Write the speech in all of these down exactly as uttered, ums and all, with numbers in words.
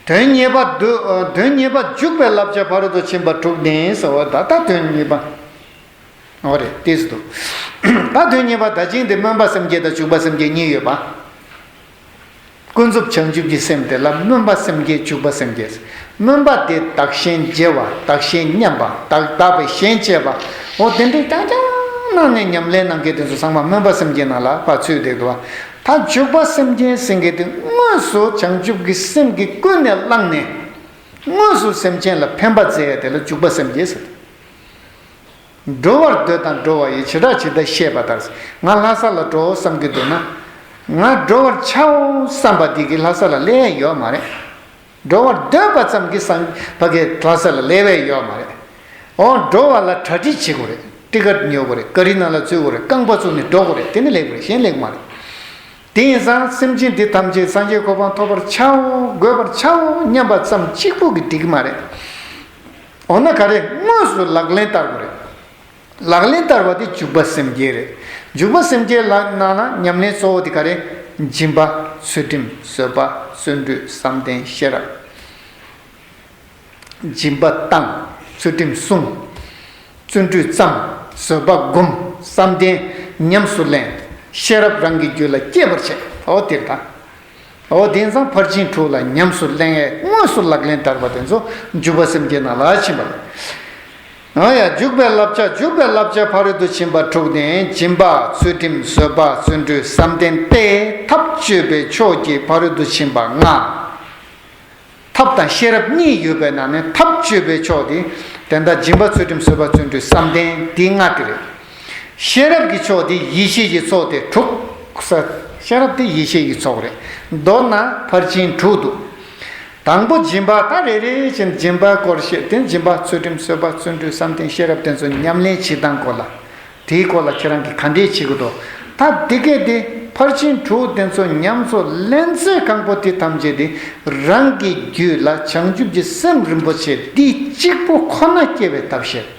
དོན་གཉིས་པ་འདུ། དོན་གཉིས་པ་འཇུག་པའི་བསླབ་བྱ་ཕ་རོལ་ཏུ་ཕྱིན་པ་དྲུག་ལྡན་ཟེར་བ་ད་ལྟ་དོན་གཉིས་པ། འོ་རེད། ཏིས་འདུག་ད་དོན་གཉིས་པ་ད་ཅིང་དེ་སྨོན་པ་སེམས་བསྐྱེད་དང་འཇུག་པ་སེམས་བསྐྱེད་གཉིས་ཡོད་པ། ཀུན་རྫོབ་བྱང་ཆུབ་ཀྱི་སེམས་དེ་ལ་སྨོན་པ་སེམས་བསྐྱེད་འཇུག་པ་སེམས་བསྐྱེད། སྨོན་པ་དེ་བདག་གཞན་བརྗེ་བ། བདག་གཞན་མཉམ་པ། བདག་བདག་པས་གཞན་གཅེས་པ། འོ་དེ་འདྲའི་རྐྱང་རྐྱང་གནང་ནས་ཉམས་ལེན་གནང་མཁན་དེ་ཚོ་ཚང་མ་སྨོན་པ་སེམས་བསྐྱེད་ནང་ལ་ཕར་ཚུད་བསྡད་འདུག་བ། ད་འཇུག་པ་སེམས་བསྐྱེད་ཟེར་མཁན་དེ་དངོས་སུ་བྱང་ཆུབ་ཀྱི་སེམས་ཀྱིས་ཀུན་ནས་བསླངས་ནས་དངོས་སུ་སེམས་ཅན་ལ་ཕན་པ་བྱེད་ཡ་དེ་ལ་འཇུག་པ་སེམས་བསྐྱེད་ཟེར། འགྲོ་བར་འདོད་དང་འགྲོ་བ་ཡི། བྱེ་བྲག་ཇི་ལྟར་ཤེས་པ་ལྟར། ང་ལྷ་ས་ལ་འགྲོ་བསམ་གྱི་འདུག་ན། ང་འགྲོ་བར་བྱའོ་བསམ་པ་འདི་གིས་ལྷ་ས་ལ་སླེབས་ཡ་ཡོད་མ་རེད། འགྲོ་བར་འདོད་པ་ཙམ་གྱིས་སངས་ཕ་གིའི་ལྷ་ས་ལ་སླེབས་ཡ་ཡོད་མ་རེད། འོ་འགྲོ་བ་ལ་གྲ་སྒྲིག་བྱེད་དགོས་རེད། ཊི་ཀཊ་ཉོ་དགོས་རེད། ག་རི་ནང་ལ་འཛུལ་དགོས་རེད། རྐང་པ་བཙུགས་ནས་འགྲོ་དགོས་རེད། དེ་ནས་སླེབས་དགོས་རེད། གཞན་སླེབས་མ་རེད། དེ་ཡིན་ཙང་སེམས་ཅན་འདི་ཐམས་ཅད་སངས་རྒྱས་གོ་འཕང་ཐོབ་པར་བྱའོ། འགོད་པར་བྱའོ་སྙམ་པ་ཙམ་གཅིག་པུ་གིས་འགྲིག་གི་མ་རེད། འོ་ན་ག་རེ། དངོས་སུ་ལག་ལེན་བསྟར་དགོས་རེད། ལག་ལེན་བསྟར་བ་དེ་འཇུག་པ་སེམས་བསྐྱེད་རེད། འཇུག་པ་སེམས་བསྐྱེད་ལ་ནང་ན་ཉམས་ལེན་གཙོ་བོ་དེ་ག་རེ། སྦྱིན་པ། ཚུལ་ཁྲིམས། བཟོད་པ། བརྩོན་འགྲུས། བསམ་གཏན། ཤེས་རབ། སྦྱིན་པ་བཏང་། ཚུལ་ཁྲིམས་བསྲུང་། བརྩོན་འགྲུས་བརྩམ། བཟོད་པ་སྒོམ། བསམ་གཏན་ཉམས་སུ་ལེན། ཤེས་རབ་རང་གི་རྒྱུད་ལ་སྐྱེད་པར་བྱེད། འོ་དེ་ལྟ། འོ་དེང་སང་ཕར་ཕྱིན་དྲུག་ལ་ཉམས་སུ་ལེན་ཡས་དངོས་སུ་ལག་ལེན་བསྟར་བ་དེ་ཚོ་འཇུག་པ་སེམས་བསྐྱེད་ནང་ལ་ཕྱིན་པ་རེད། འོ་ཡ། འཇུག་པའི་བསླབ་བྱ། འཇུག་པའི་བསླབ་བྱ་ཕ་རོལ་ཏུ་ཕྱིན་པ་དྲུག་ལྡན། སྦྱིན་པ། ཚུལ་ཁྲིམས། བཟོད་པ། བརྩོན་འགྲུས། བསམ་གཏན་ཏེ། ཐབས་སྤྱོད་པའི་ཕྱོགས་ཀྱི་ཕ་རོལ་ཏུ་ཕྱིན་པ་ལྔ། ཐབས་དང་ཤེས་རབ་གཉིས་ཡོད་པའི་ནང་ནས་ཐབས་སྤྱོད་པའི་ཕྱོགས་དེ། དེ་ལྟར་སྦྱིན་པ། ཚུལ་ཁྲིམས། བཟོད་པ། བརྩོན་འགྲུས། བསམ་གཏན་དེ་ལྔ་དེ་རེད། ཤེས་རབ་ཀྱི་ཕྱོགས་དེ་ཡེ་ཤེས་ཀྱི་ཚོགས་དེ་དྲུག་ས། ཤེས་རབ་དེ་ཡེ་ཤེས་ཀྱི་ཚོགས་རེད། མདོར་ན་ཕར་ཕྱིན་དྲུག་འདུག་དང་པོ་སྦྱིན་པ། ད་རེ་རེ་བཞིན་སྦྱིན་པ་སྐོར་བཤད་དེ། སྦྱིན་པ། ཚུལ་ཁྲིམས། བཟོད་པ། བརྩོན་འགྲུས། བསམ་གཏན། ཤེས་རབ་དེ་ཚོ་ཉམས་ལེན་བྱེད་སྟངས་སྐོར་ལ། དེའི་སྐོར་ལ་ཁྱེད་རང་གིས་ག་འདྲས་བྱེད་དགོས་འདུག་ད་འདི་གས་དེ་ཕར་ཕྱིན་དྲུག་དེ་ཚོ་ཉམས་སུ་ལེན་ཚེ་གང་པོ་དེ་ཐམས་ཅད་དེ་རང་གི་རྒྱུད་ལ་བྱང་ཆུབ་ཀྱི་སེམས་རིན་པོ་ཆེ་འདི་གཅིག་པོ་ཁོ་ན་སྐྱེ་བའི་ཐབས་ཤེས།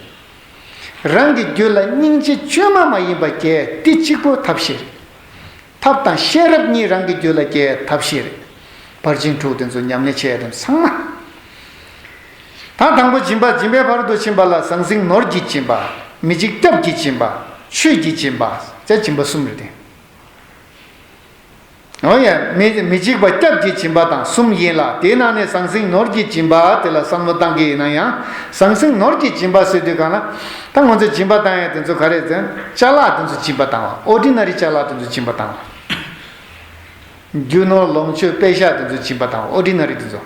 རང་གི་རྒྱུད་ལ་སྙིང་རྗེ་བཅོས་མ་མ་ཡིན་པ་སྐྱེ་འདི་གཅིག་པོ་ཐབས་ཤེས་རེད། ཐབས་དང་ཤེས་རབ་གཉིས་རང་གི་རྒྱུད་ལ་སྐྱེ་ཐབས་ཤེས་རེད། ཕར་ཕྱིན་དྲུག་དེ་ཚོ་ཉམས་ལེན་བྱེད་ཡ་དེ་ཚང་མ། ད་དང་པོ་སྦྱིན་པ། སྦྱིན་པའི་ཕ་རོལ་ཏུ་ཕྱིན་པ་ལ་ཟང་ཟིང་ནོར་གྱི་སྦྱིན་པ། མི་འཇིགས་སྐྱབས་ཀྱི་སྦྱིན་པ། ཆོས་ཀྱི་སྦྱིན་པ། ཅེས་སྦྱིན་པ་གསུམ་རེད་དེ། འོ་ཡ། མི་མི་འཇིགས་པ་སྐྱབས་ཀྱི་སྦྱིན་པ་དང་གསུམ་ཡིན་ལ། དེའི་ནང་ནས་ཟང་ཟིང་ནོར་གྱི་སྦྱིན་པ་དེ་ལ་བསམ་བློ་བཏང་གི་ཡིན་ན་ཡང་། ཟང་ཟིང་ནོར་གྱི་སྦྱིན་པ་ཟེར་དུས་གང་ལ། ད་ང་ཚོས་སྦྱིན་པ་བཏང་ཡ་དེ་ཚོ་ག་རེ་ཟེར། ཅ་ལག་དེ་ཚོ་སྦྱིན་པ་བཏང་བ། ཨོར་ཌི་ན་རི་ཅ་ལག་དེ་ཚོ་སྦྱིན་པ་བཏང་བ། རྒྱུ་ནོར་ལོངས་སྤྱོད་པེ་ཤ་དེ་ཚོ་སྦྱིན་པ་བཏང་བ། ཨོར་ཌི་ན་རི་དེ་ཚོ།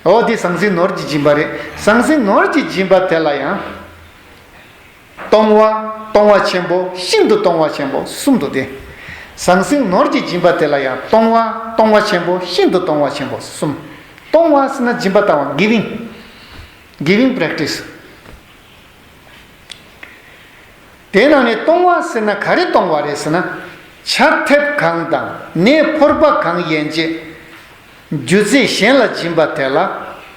འོ་དེ་ཟང་ཟིང་ནོར་གྱི་སྦྱིན་པ་རེད། ཟང་ཟིང་ནོར་གྱི་སྦྱིན་པ་དེ་ལ་ཡང་། གཏོང་བ། གཏོང་བ་ཆེན་པོ། ཤིན་ཏུ་གཏོང་བ་ཆེན་པོ་གསུམ་དུ་སྟེ། ཟང་ཟིང་ནོར་གྱི་སྦྱིན་པ་དེ་ལ་ཡང་གཏོང་བ། གཏོང་བ་ཆེན་པོ། ཤིན་ཏུ་གཏོང་བ་ཆེན་པོ་གསུམ། གཏོང་བ་ཟེར་ན་སྦྱིན་པ་བཏང་བ། གི་ཝིང་། གི་ཝིང་པྲེག་ཊི་སི། དེའི་ནང་ནས་གཏོང་བ་ཟེར་ན་ག་རེ་གཏོང་བ་རེད་ཟེར་ན། ཆར་ཐེབས་གང་དང་ནས་ཕོར་པ་གང་ཡན་ཆད། རྒྱུ་རྫས་གཞན་ལ་སྦྱིན་པ་དེ་ལ་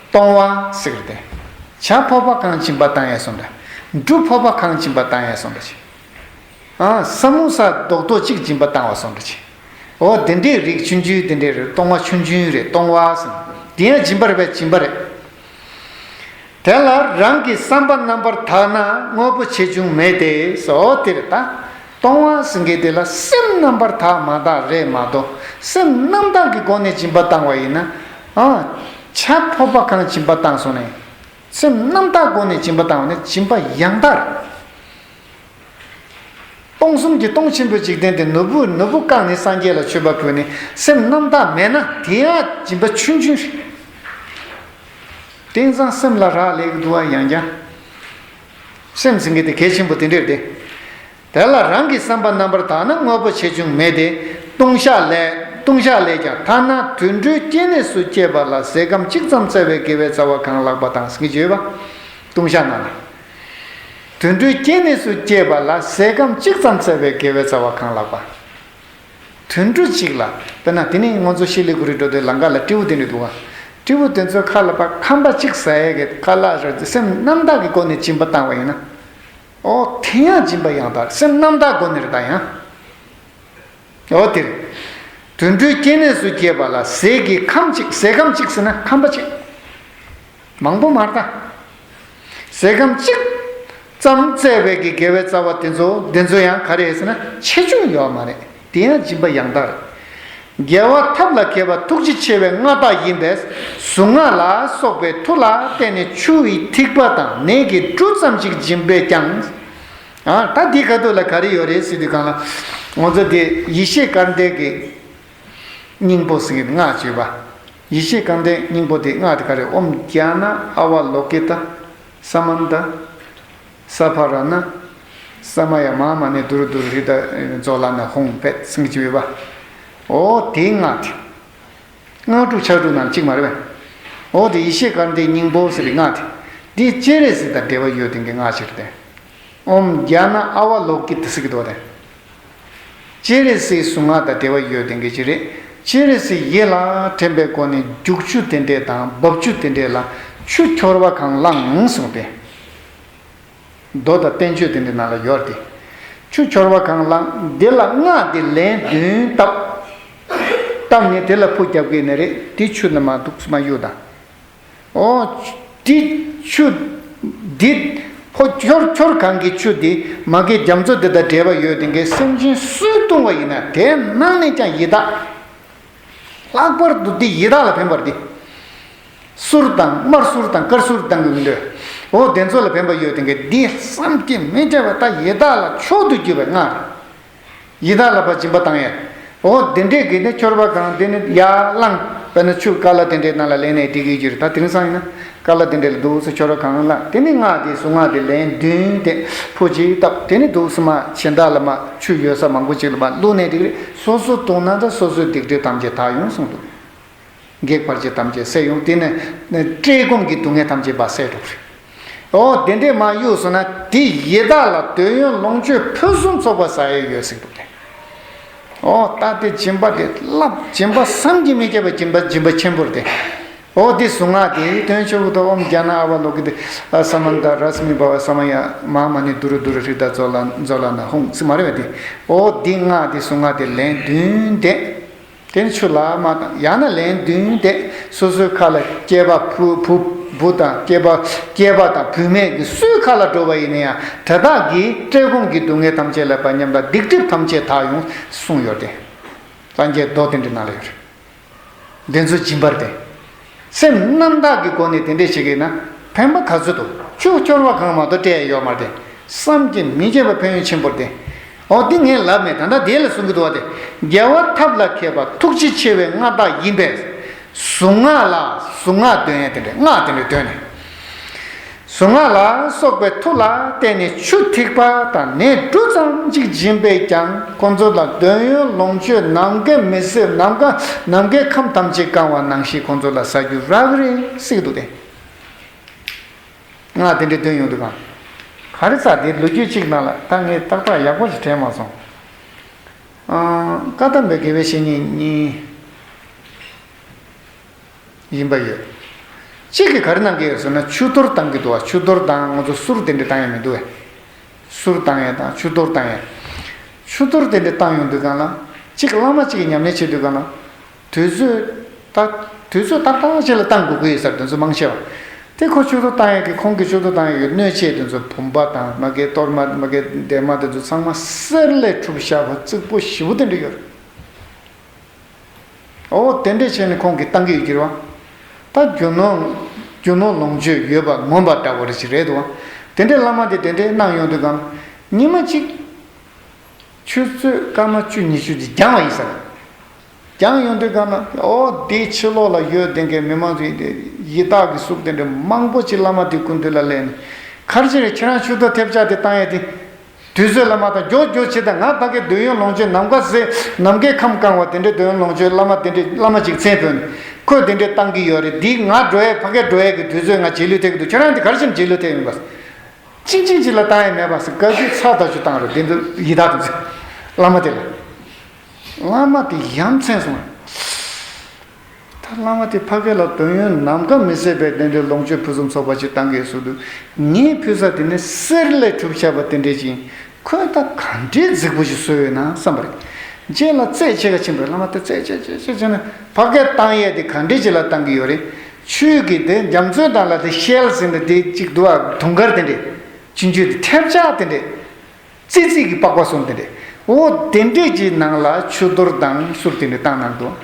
གཏོང་བ་ཟེར་གི་རེད། ཇ་ཕོར་པ་གང་སྦྱིན་པ་བཏང་ཡས་སོང་འདྲ། འབྲུ་ཕོར་པ་གང་སྦྱིན་པ་བཏང་ཡས་སོང་འདྲ་ཅིག་ཨ། ས་མོ་ས་རྡོག་རྡོག་གཅིག་སྦྱིན་པ་བཏང་བ་སོང་འདྲ་ཅིག་འོ་དེ་འདྲའི་རིགས་ཆུང་ཆུང་དེ་འདྲའི་རེད། གཏོང་བ་ཆུང་ཆུང་རེད། གཏོང་བ་ཟེར། དེ་ཡང་སྦྱིན་པ་རེད་པས། སྦྱིན་པ་རེད། དེ་ལ་རང་གི་བསམ་པ་རྣམ་པར་དག་ན་དངོས་པོ་ཆེ་ཆུང་མེད་དེ་སོ། དེ་རེད་ད། གཏོང་བ་ཟེར་མཁན་དེ་ལ་སེམས་རྣམ་པར་དག་མ་དག་རེད་མ་གཏོགས། སེམས་རྣམ་དག་གི་སྒོ་ནས་སྦྱིན་པ་བཏང་བ་ཡིན་ན། ཨ། ཇ་ཕོར་པ་གང་སྦྱིན་པ་བཏང་སོང་ནས། སེམས་རྣམ་དག་སྒོ་ནས་སྦྱིན་པ་བཏང་བ་ནི་སྦྱིན་པ་ཡང་དག་རེད། སྟོང་གསུམ་གྱི་སྟོང་ཆེན་པོའི་འཇིག་རྟེན་དེ་ནོར་བུ་ནོར་བུ་བཀང་ནས་སངས་རྒྱས་ལ་མཆོད་པ་ཕུལ་ནས་སེམས་རྣམ་དག་མེད་ན་དེ་ཡང་སྦྱིན་པ་ཆུང་ཆུང་རེད། དེང་སང་སེམས་ལ་རག་ལས་ཀྱི་འདུག་བ། ཡང་ཀྱང་སེམས་ཟེར་མཁན་དེ་གལ་ཆེན་པོ་དེ་འདྲ་རེད་དེ། དེ་ལ་རང་གི་བསམ་པ་རྣམ་པར་དག་ན་དངོས་པོ་ཆེ་ཆུང་མེད་དེ། ལྟུང་བཤགས་ལས། ལྟུང་བཤགས་ལས་ཀྱང་ཐ་ན་དུད་འགྲོའི་སྐྱེ་གནས་སུ་སྐྱེས་པ་ལ་ཟས་སྐམ་གཅིག་ཙམ་བསྩལ་བའི་དགེ་བའི་རྩ་བ་གང་ལགས་པ་དང་ཟེར་མཁན་ཅིག་ཡོད་པ། ལྟུང་བཤགས་ནང་ལ། དུད་འགྲོའི་སྐྱེ་གནས་སུ་སྐྱེས་པ་ལ་ཟས་སྐམ་གཅིག་ཙམ་བསྩལ་བའི་དགེ་བའི་རྩ་བ་གང་ལགས་པ། དུད་འགྲོ་གཅིག་ལ། དཔེར་ན་དེ་ནི་ང་ཚོ་ཤི་ལི་གུ་རི་འགྲོ་དུས་ལམ་ཁ་ལ་སྤྲེའུ་དེ་འདྲ་འདུག་ག་སྤྲེའུ་དེ་ཚོའི་ཁ་ལ་ཕར་ཁམ་པ་གཅིག་ཟ་ཡས་ཀྱི་ཁ་ལག་རེད། སེམས་རྣམ་དག་གི་སྒོ་ནས་སྦྱིན་པ་བཏང་བ་ཡིན་ན། ཨོ་དེ་ཡང་སྦྱིན་པ་ཡང་དག་སེམས་རྣམ་དག་སྒོ་ནས་རེད་ད་ཡང་། ཨོ་དེ་རེད། དུད་འགྲོའི་སྐྱེ་གནས་སུ་སྐྱེས་པ་ལ་ཟས་ཀྱི་ཁམ་གཅིག་ཟས་ཁམ་གཅིག་ཟེར་ན་ཁམ་པ་གཅིག་མང་པོ་མ་རེད་ད། ཟས་ཁམ་གཅིག་ཙམ་བཙལ་བའི་གི་དགེ་བའི་རྩ་བ་དེ་ཚོ་དེ་ཚོ་ཡང་ག་རེ་ཟེར་ན་ཆེ་ཆུང་ཡོད་མ་རེད། དེ་ཡང་སྦྱིན་པ་ཡང་དག་རེད། རྒྱལ་བ་ཐབས་ལ་མཁས་པ་ཐུགས་རྗེ་ཆེ་བའི་མངའ་བདག་ཡིན་པས་གཟུངས་སྔགས་ལ་སོགས་པའི་མཐུ་ལ་བརྟེན་ནས་ཆུ་ཡི་ཐིགས་པ་དང་ནས་ཀྱི་འབྲུ་ཙམ་ཞིག་སྦྱིན་པས་ཀྱང་། ཨ་ད་འདི་ག་དུས་ལ་ག་རེ་ཡོད་རེད་ཟེར་དུས་གང་ལ་ང་ཚོ་དེ་ཡེ་ཤེས་སྐལ་ལྡན་གྱི་སྙིང་པོ་ཟེར་གྱི་སྔགས་བརྗོད་པ། ཡེ་ཤེས་སྐལ་ལྡན་སྙིང་པོ་དེ་སྔགས་དེ་ག་རེ། ཨོཾ་ཛྙཱ་ན་ཨ་ཝ་ལོ་ཀི་ཏ་ས་མན་ཏ་ས་བྷ་ར་ཎ་ས་མ་ཡ་མ་ཧཱ་མ་ཎི་དུ་རུ་དུ་རུ་ཧྲི་ཏ་ཛོ་ལ་ན་ཧཱུྃ་ཕཊ་ཟེར་གྱི་ཡོད་པ། ཨོ་དེའི་སྔགས་དེ། སྔགས་དྲུག་ཕྱག་དྲུག་ནང་གཅིག་མ་རེད་པས། ཨོ་དེ་ཡེ་ཤེས་སྐལ་ལྡན་སྙིང་པོ་ཟེར་བའི་སྔགས་དེ། འདི་སྤྱན་རས་གཟིགས་དང་འབྲེལ་བ་ཡོད་དེ་གི་སྔགས་ཤིག་རེད་དེ། ཨོཾ་ཛྙཱ་ན་ཨ་ཝ་ལོ་ཀི་ཏ་ཟེར་གྱི་འདུག་སྟེ། སྤྱན་རས་གཟིགས་གཟུངས་སྔགས་དང་འབྲེལ་བ་ཡོད་དེ་གི་ཅི་རེད། སྤྱན་རས་གཟིགས་ཡིད་ལ་དྲན་པའི་སྒོ་ནས་རྒྱུག་ཆུ་དེ་འདྲས་དང་འབབ་ཆུ་དེ་འདྲས་ལ་ཆུ་འཁྱོར་བ་གང་བླངས་གསུངས་ཏེ། མདོ་དང་བསྟན་བཅོས་དེ་འདྲའི་ནང་ལ་ཡོད་དེ། ཆུ་འཁྱོར་བ་གང་བླངས་དེ་ལ་སྔགས་དེ་ལན་བདུན་བཏབ། བཏབ་ནས་དེ་ལ་ཕུ་རྒྱབ་ཀྱི་ནི་རེད། དེ་ཆུ་ལ་མ་འདུག་སྨ་ཡུག་དང་། ཨོ། འདི་ཆུ། འདི། ཕོ་ཁྱོར་ཁྱོར་གང་གི་ཆུ་འདི་མ་གི་རྒྱ་མཚོ་འདི་དང་འབྲེལ་བ་ཡོད་དེ་གའི་སེམས་ཅན་སུས་བཏུང་བ་ཡིན་ན་དེ་ནང་ནས་ཀྱང་ཡི་དྭགས། ལྷག་པར་དུ་འདི་ཡི་དྭགས་ལ་ཕན་པར་འདི། གསུར་དང་དམར་གསུར་དང་དཀར་གསུར་བཏང་གི་མི་འདོད། འོ་དེ་ཚོ་ལ་ཕན་པ་ཡོད་དེ་གའི་འདི་བསམ་གྱིས་མི་ཁྱབ་པ་ད་ཡི་དྭགས་ལ་མཆོག་ཏུ་གྱུར་པའི་སྔགས་རེད། ཡི་དྭགས་ལ་ཕར་སྦྱིན་པ་བཏང་ཡས། འོ་དེ་འདྲས་ཀྱི་ནི་འཁྱོར་བ་གང་དེ་ནི་ཡར་བླངས། དཔེར་ན་ཆུ་ཀ་ལ་དེ་འདྲས་ནང་ལ་ལེན་ནས་དེ་གི་རྒྱུར་ད་དེང་སང་ཡིན་ན་ཀ་ལ་དེ་འདྲས་ལ་འདུག་སེ་འཁྱོར་བ་གང་ལ་དེ་ནི་སྔགས་དེ་གཟུངས་སྔགས་དེ་ལན་བདུན་དེ་ཕོ་གཅིག་བཏབ། དེ་ནི་འདུག་སེ་མ་ཕྱེད་དག་ལ་མ་ཆུ་ཡོད་ས་མང་པོ་ཅིག་ལ་མ་བླུགས་ནས་དེ་གི་སོ་སོ་བཏུང་ན་ད་སོ་སོའི་སྡིག་སྒྲིབ་ཐམས་ཅད་དག་ཡོང་གསུངས་འདུག། བགེགས་བར་ཆད་ཐམས་ཅད་སེལ་ཡོང་། དེ་ནས་བཀྲེས་སྐོམ་གྱི་སྡུག་བསྔལ་ཐམས་ཅད་པ་སེལ་འགྲོ་གི་རེད། ཨོ་དེ་འདྲས་མ་གཡུགས་སོང་ན་དེ་ཡི་དྭགས་ལ་འདོད་ཡོན་ལོངས་སྤྱོད་ཕུན་སུམ་ཚོགས་པ་ཟ་ཡས་ཡོད་ཟེར་འདུག་སྟེ། ཨོ་ད་དེ་སྦྱིན་པ་དེ་རླབས་སྦྱིན་པ་བསམ་གྱིས་མི་ཁྱབ་པའི་སྦྱིན་པ་སྦྱིན་པ་ཆེན་པོ་རེད་དེ། ཨོ་དེ་གཟུངས་སྔགས་དེ་དོན་ཆེ་བོ་དང་ཨོཾ་ཛྙཱ་ན་ཨ་ཝ་ལོ་ཀི་ཏ་ས་མན་ཏ་ར་སྨི་བྷ་ཝ་ས་མ་ཡ་མ་ཧཱ་མ་ཎི་དུ་རུ་དུ་རུ་ཧྲི་ཏ་ཛོ་ལ་ཛོ་ལ་ན་ཧཱུྃ་ཟེར་མ་རེད་པས་དེ། ཨོ་དེ་སྔགས་དེ་གཟུངས་སྔགས་དེ་ལན་བདུན་དེ། དེ་ནི་ཆུ་ལ་མ་དང་ཡང་ན་ལན་བདུན་ཏེ་སོ་སོའི་ཁ་ལ་སྐྱེས་པ་བུ་བུ་བུ་དང་སྐྱེས་པ་སྐྱེས་པ་དང་བུད་མེད་ཀྱི་སུའི་ཁ་ལ་འགྲོ་བ་ཡིན་ན་ཡང་དེ་དག་གིས་བཀྲེས་སྐོམ་གྱི་སྡུག་བསྔལ་ཐམས་ཅད་ལ་བ་མཉམ་དང་སྡིག་སྒྲིབ་ཐམས་ཅད་དག་ཡོང་གསུངས་ཡོད་དེ། སངས་རྒྱས་མདོ་དེ་འདྲའི་ནང་ལ་ཡོད་རེད། དེ་ཚོ་སྦྱིན་པར་ཏེ། སེམས་རྣམ་དག་གི་སྒོ་ནས་དེ་འདྲས་བྱེད་ཀྱི་ན་ཕན་པ་ག་ཚོད་འདུག་ཆུ་འཁྱོར་བ་གང་མ་གཏོགས་སྤྲད་ཡ་ཡོད་མ་རེད། བསམ་གྱིས་མི་ཁྱབ་པ་ཕན་ཡོན་ཆེན་པོ་རེད། འོ་འདི་ངས་ལབ་མེད་ད་ལྟ་དེ་ལ་གསུང་གི་འདུག་བ་དེ། རྒྱལ་བ་ཐབས་ལ་མཁས་པ་ཐུགས་རྗེ་ཆེ་བའི་མངའ་བདག་ཡིན་པས། གཟུངས་སྔགས་ལ་གཟུངས་སྔགས་འདོན་ཡ་དེ་འདྲས་སྔགས་དེ་འདྲས་འདོན་ནས། གཟུངས་སྔགས་ལ་སོགས་པའི་མཐུ་ལ་བརྟེན་ནས་ཆུ་ཐིགས་པ་དང་ནས་འབྲུ་ཙམ་ཅིག་སྦྱིན་པས་ཀྱང་ཁོང་ཚོ་ལ་འདོད་ཡོན་ལོངས་སྤྱོད་ནམ་མཁའི་མི་ཟེར་ནམ་མཁའ་ནམ་མཁའི་ཁམས་ཐམས་ཅད་བཀང་བ་ནང་བཞིན་ཁོང་ཚོ་ལ་ཟ་རྒྱུ་རག་གི་རེད་ཟེར་གྱི་འདུག་སྟེ། ང་དེ་འདྲའི་འདོན་ཡོང་དུས་གང་། ག་རེ་ཟ་དེ་ལོ་རྒྱུས་གཅིག་ནང་ལ་ད་ངས་ཏག་ཏག་ཡག་པོ་ཞིག་དྲན་མ་སོང་། ཨང་། བཀའ་གདམས་པའི་དགེ་བའི་བཤེས་གཉེན་གཉིས། ཡིན་པ་ཡོད། གཅིག་གིས་ག་རེ་གནང་གི་ཡོད་ཟེར་ན་ཆུ་གཏོར་བཏང་གི་འདུག་བ། ཆུ་གཏོར་དང་ང་ཚོ་གསུར་དེ་འདྲ་བཏང་ཡ་མི་འདུག་བས། གསུར་བཏང་ཡ་དང་ཆུ་གཏོར་བཏང་ཡ། ཆུ་གཏོར་དེ་འདྲ་བཏང་ཡོང་དུས་གང་ལ། གཅིག་བླ་མ་གཅིག་གིས་ཉམས་ལེན་བྱེད་དུས་གང་ལ། དུས་ཚོད་ད། དུས་ཚོད་ཏག་ཏག་ཅིག་ལ་བཏང་དགོས་ཀྱི་ཡོད་ཟེར་དུས་ཚོད་མང་ཆེ་བ། དེ་ཁོ་ཆུ་གཏོར་བཏང་ཡ་གི་ཁོང་གི་ཆུ་གཏོར་བཏང་ཡ་གི་སྣོད་ཆས་དེ་ཚོ་བུམ་པ་དང་མ་གི་གཏོར་མ་མ་གི་འདན་མ་དེ་ཚོ་ཚང་མ་གསེར་ལས་གྲུབ་བཞག་པ་རྩིག་པོ་ཞེ་པོ་དེ་འདྲ་ཡོད་རེད། ཨོ་དེ་འདྲས་བྱས་ནས་ཁོང་གིས་བཏང་གི་ཡོད་ཀྱི་རེད་བ། ད་རྒྱུ་ནོར་རྒྱུ་ནོར་ལོངས་སྤྱོད་ཡོད་པ་ངོམ་པ་འདྲ་བོ་རེ་ཞིག་རེད་འདུག་བ། དེ་འདྲས་བླ་མ་དེ་དེ་འདྲས་གནང་ཡོང་དུས་གང་ཉི་མ་གཅིག་ཆུ་ཚོད་སྐར་མ་བཅུ་ཉི་ཤུ་ཅིག་འགྱངས་བ་ཡིན་ས་རེད། འགྱངས་ཡོང་དུས་གང་ལ་ཨོ་དེའི་ཕྱི་ལོགས་ལ་ཡོད་དེ་འགའི་མི་མང་ཚོ་ཡི་དྭགས་ཀྱི་གཟུགས་དེ་འདྲས་མང་པོ་ཅིག་བླ་མ་དེའི་སྐུ་མདུན་ལ་སླེབས་ནས་ག་རེ་བྱས་རེད་ཁྱེད་རང་ཆུ་གཏོར་ཐེབས་ཆག་དེ་བཏང་ཡས་དེ། དུས་ཚོད་ལ་མ་བཏང་མགྱོགས་མགྱོགས་བྱེད་དང་ང་ད་གའི་འདོད་ཡོན་ལོངས་སྤྱོད་ནམ་མཁའ་ཟེར་ནམ་མཁའི་ཁམས་བཀང་བ་དེ་འདྲའི་འདོད་ཡོན་ལོངས་སྤྱོད་བླ་མ་དེ་འདྲའི་བླ་མ་ཅིག་མཚན་བོས་ནས་ཁོས་དེ་འདྲའི་བཏང་གི་ཡོད་རེད། འདི་ང་འགྲོ་ཡས་ཕ་གིར་འགྲོ་ཡས་ཀྱི་དུས་ཚོད་ང་རྗེས་ལུས་ཐེབས་ཀྱི་འདུག་ཁྱོད་རང་འདི་ག་རེ་བྱས་ནས་རྗེས་ལུས་ཐེབས་ཡིན་པ། གཅིག་གཅིག་གཅིག་ལ་བཏང་ཡས་མེད་པ་ཟེར་བཀའ་བརྒྱུད་ཚར་ད་ཆུ་བཏང་རེད་དེ་འདུག་ཡི་དྭགས་དེ་ཚོས་བླ་མ་དེ་ལ། བླ་མ་དེ་ཡ་མཚན་སོང་། ད་བླ་མ་དེ་ཕ་གི་ལ་འདོད་ཡོན་ནམ་མཁའ་མི་ཟད་པའི་དེ་འདྲའི་ལོངས་སྤྱོད་ཕུན་སུམ་ཚོགས་པ་ཅིག་བཏང་གི་ཡོད་ཟེར་དུས་ངས་ཕུལ་ས་དེ་ནི་གསེར་ལས་གྲུབ་བཞག་པ་དེ་འདྲས་ཅིག་ཡིན། ཁོས་ད་ག་འདྲའི་རྫིག་པོ་ཞིག་བཟོས་ཡོད་ན་བསམ་པ་རེད། རྗེས་ལ་རྩད་ཆེ་ག་ཕྱིན་པའི་བླ་མ་དེ་རྩད་ཆེ་ཆེ་ཆེ་ཆེ་ནས་ཕ་སྐད་བཏང་ཡས་དེ་ག་འདྲས་ཅིག་ལ་བཏང་གི་ཡོད་རེད། ཆོས་ཀྱི་དེ་རྒྱ་མཚོའི་ནང་ལ་དེ་ཤེལ་ཟེར་ནས་དེ་གཅིག་འདུག་ཨ། དུང་དཀར་དེ་འདྲས། སྤྱི་འཇུས་དེ་ཐལ་ལྕག་དེ་འདྲས། ཙི་ཙི་གི་པགས་པ་གསུམ་དེ་འདྲས། འོ་དེ་འདྲས་ཀྱི་ནང་ལ་ཆུ་གཏོར་དང་གསུར་དེ་འདྲས་བཏང་གནང་འདུག་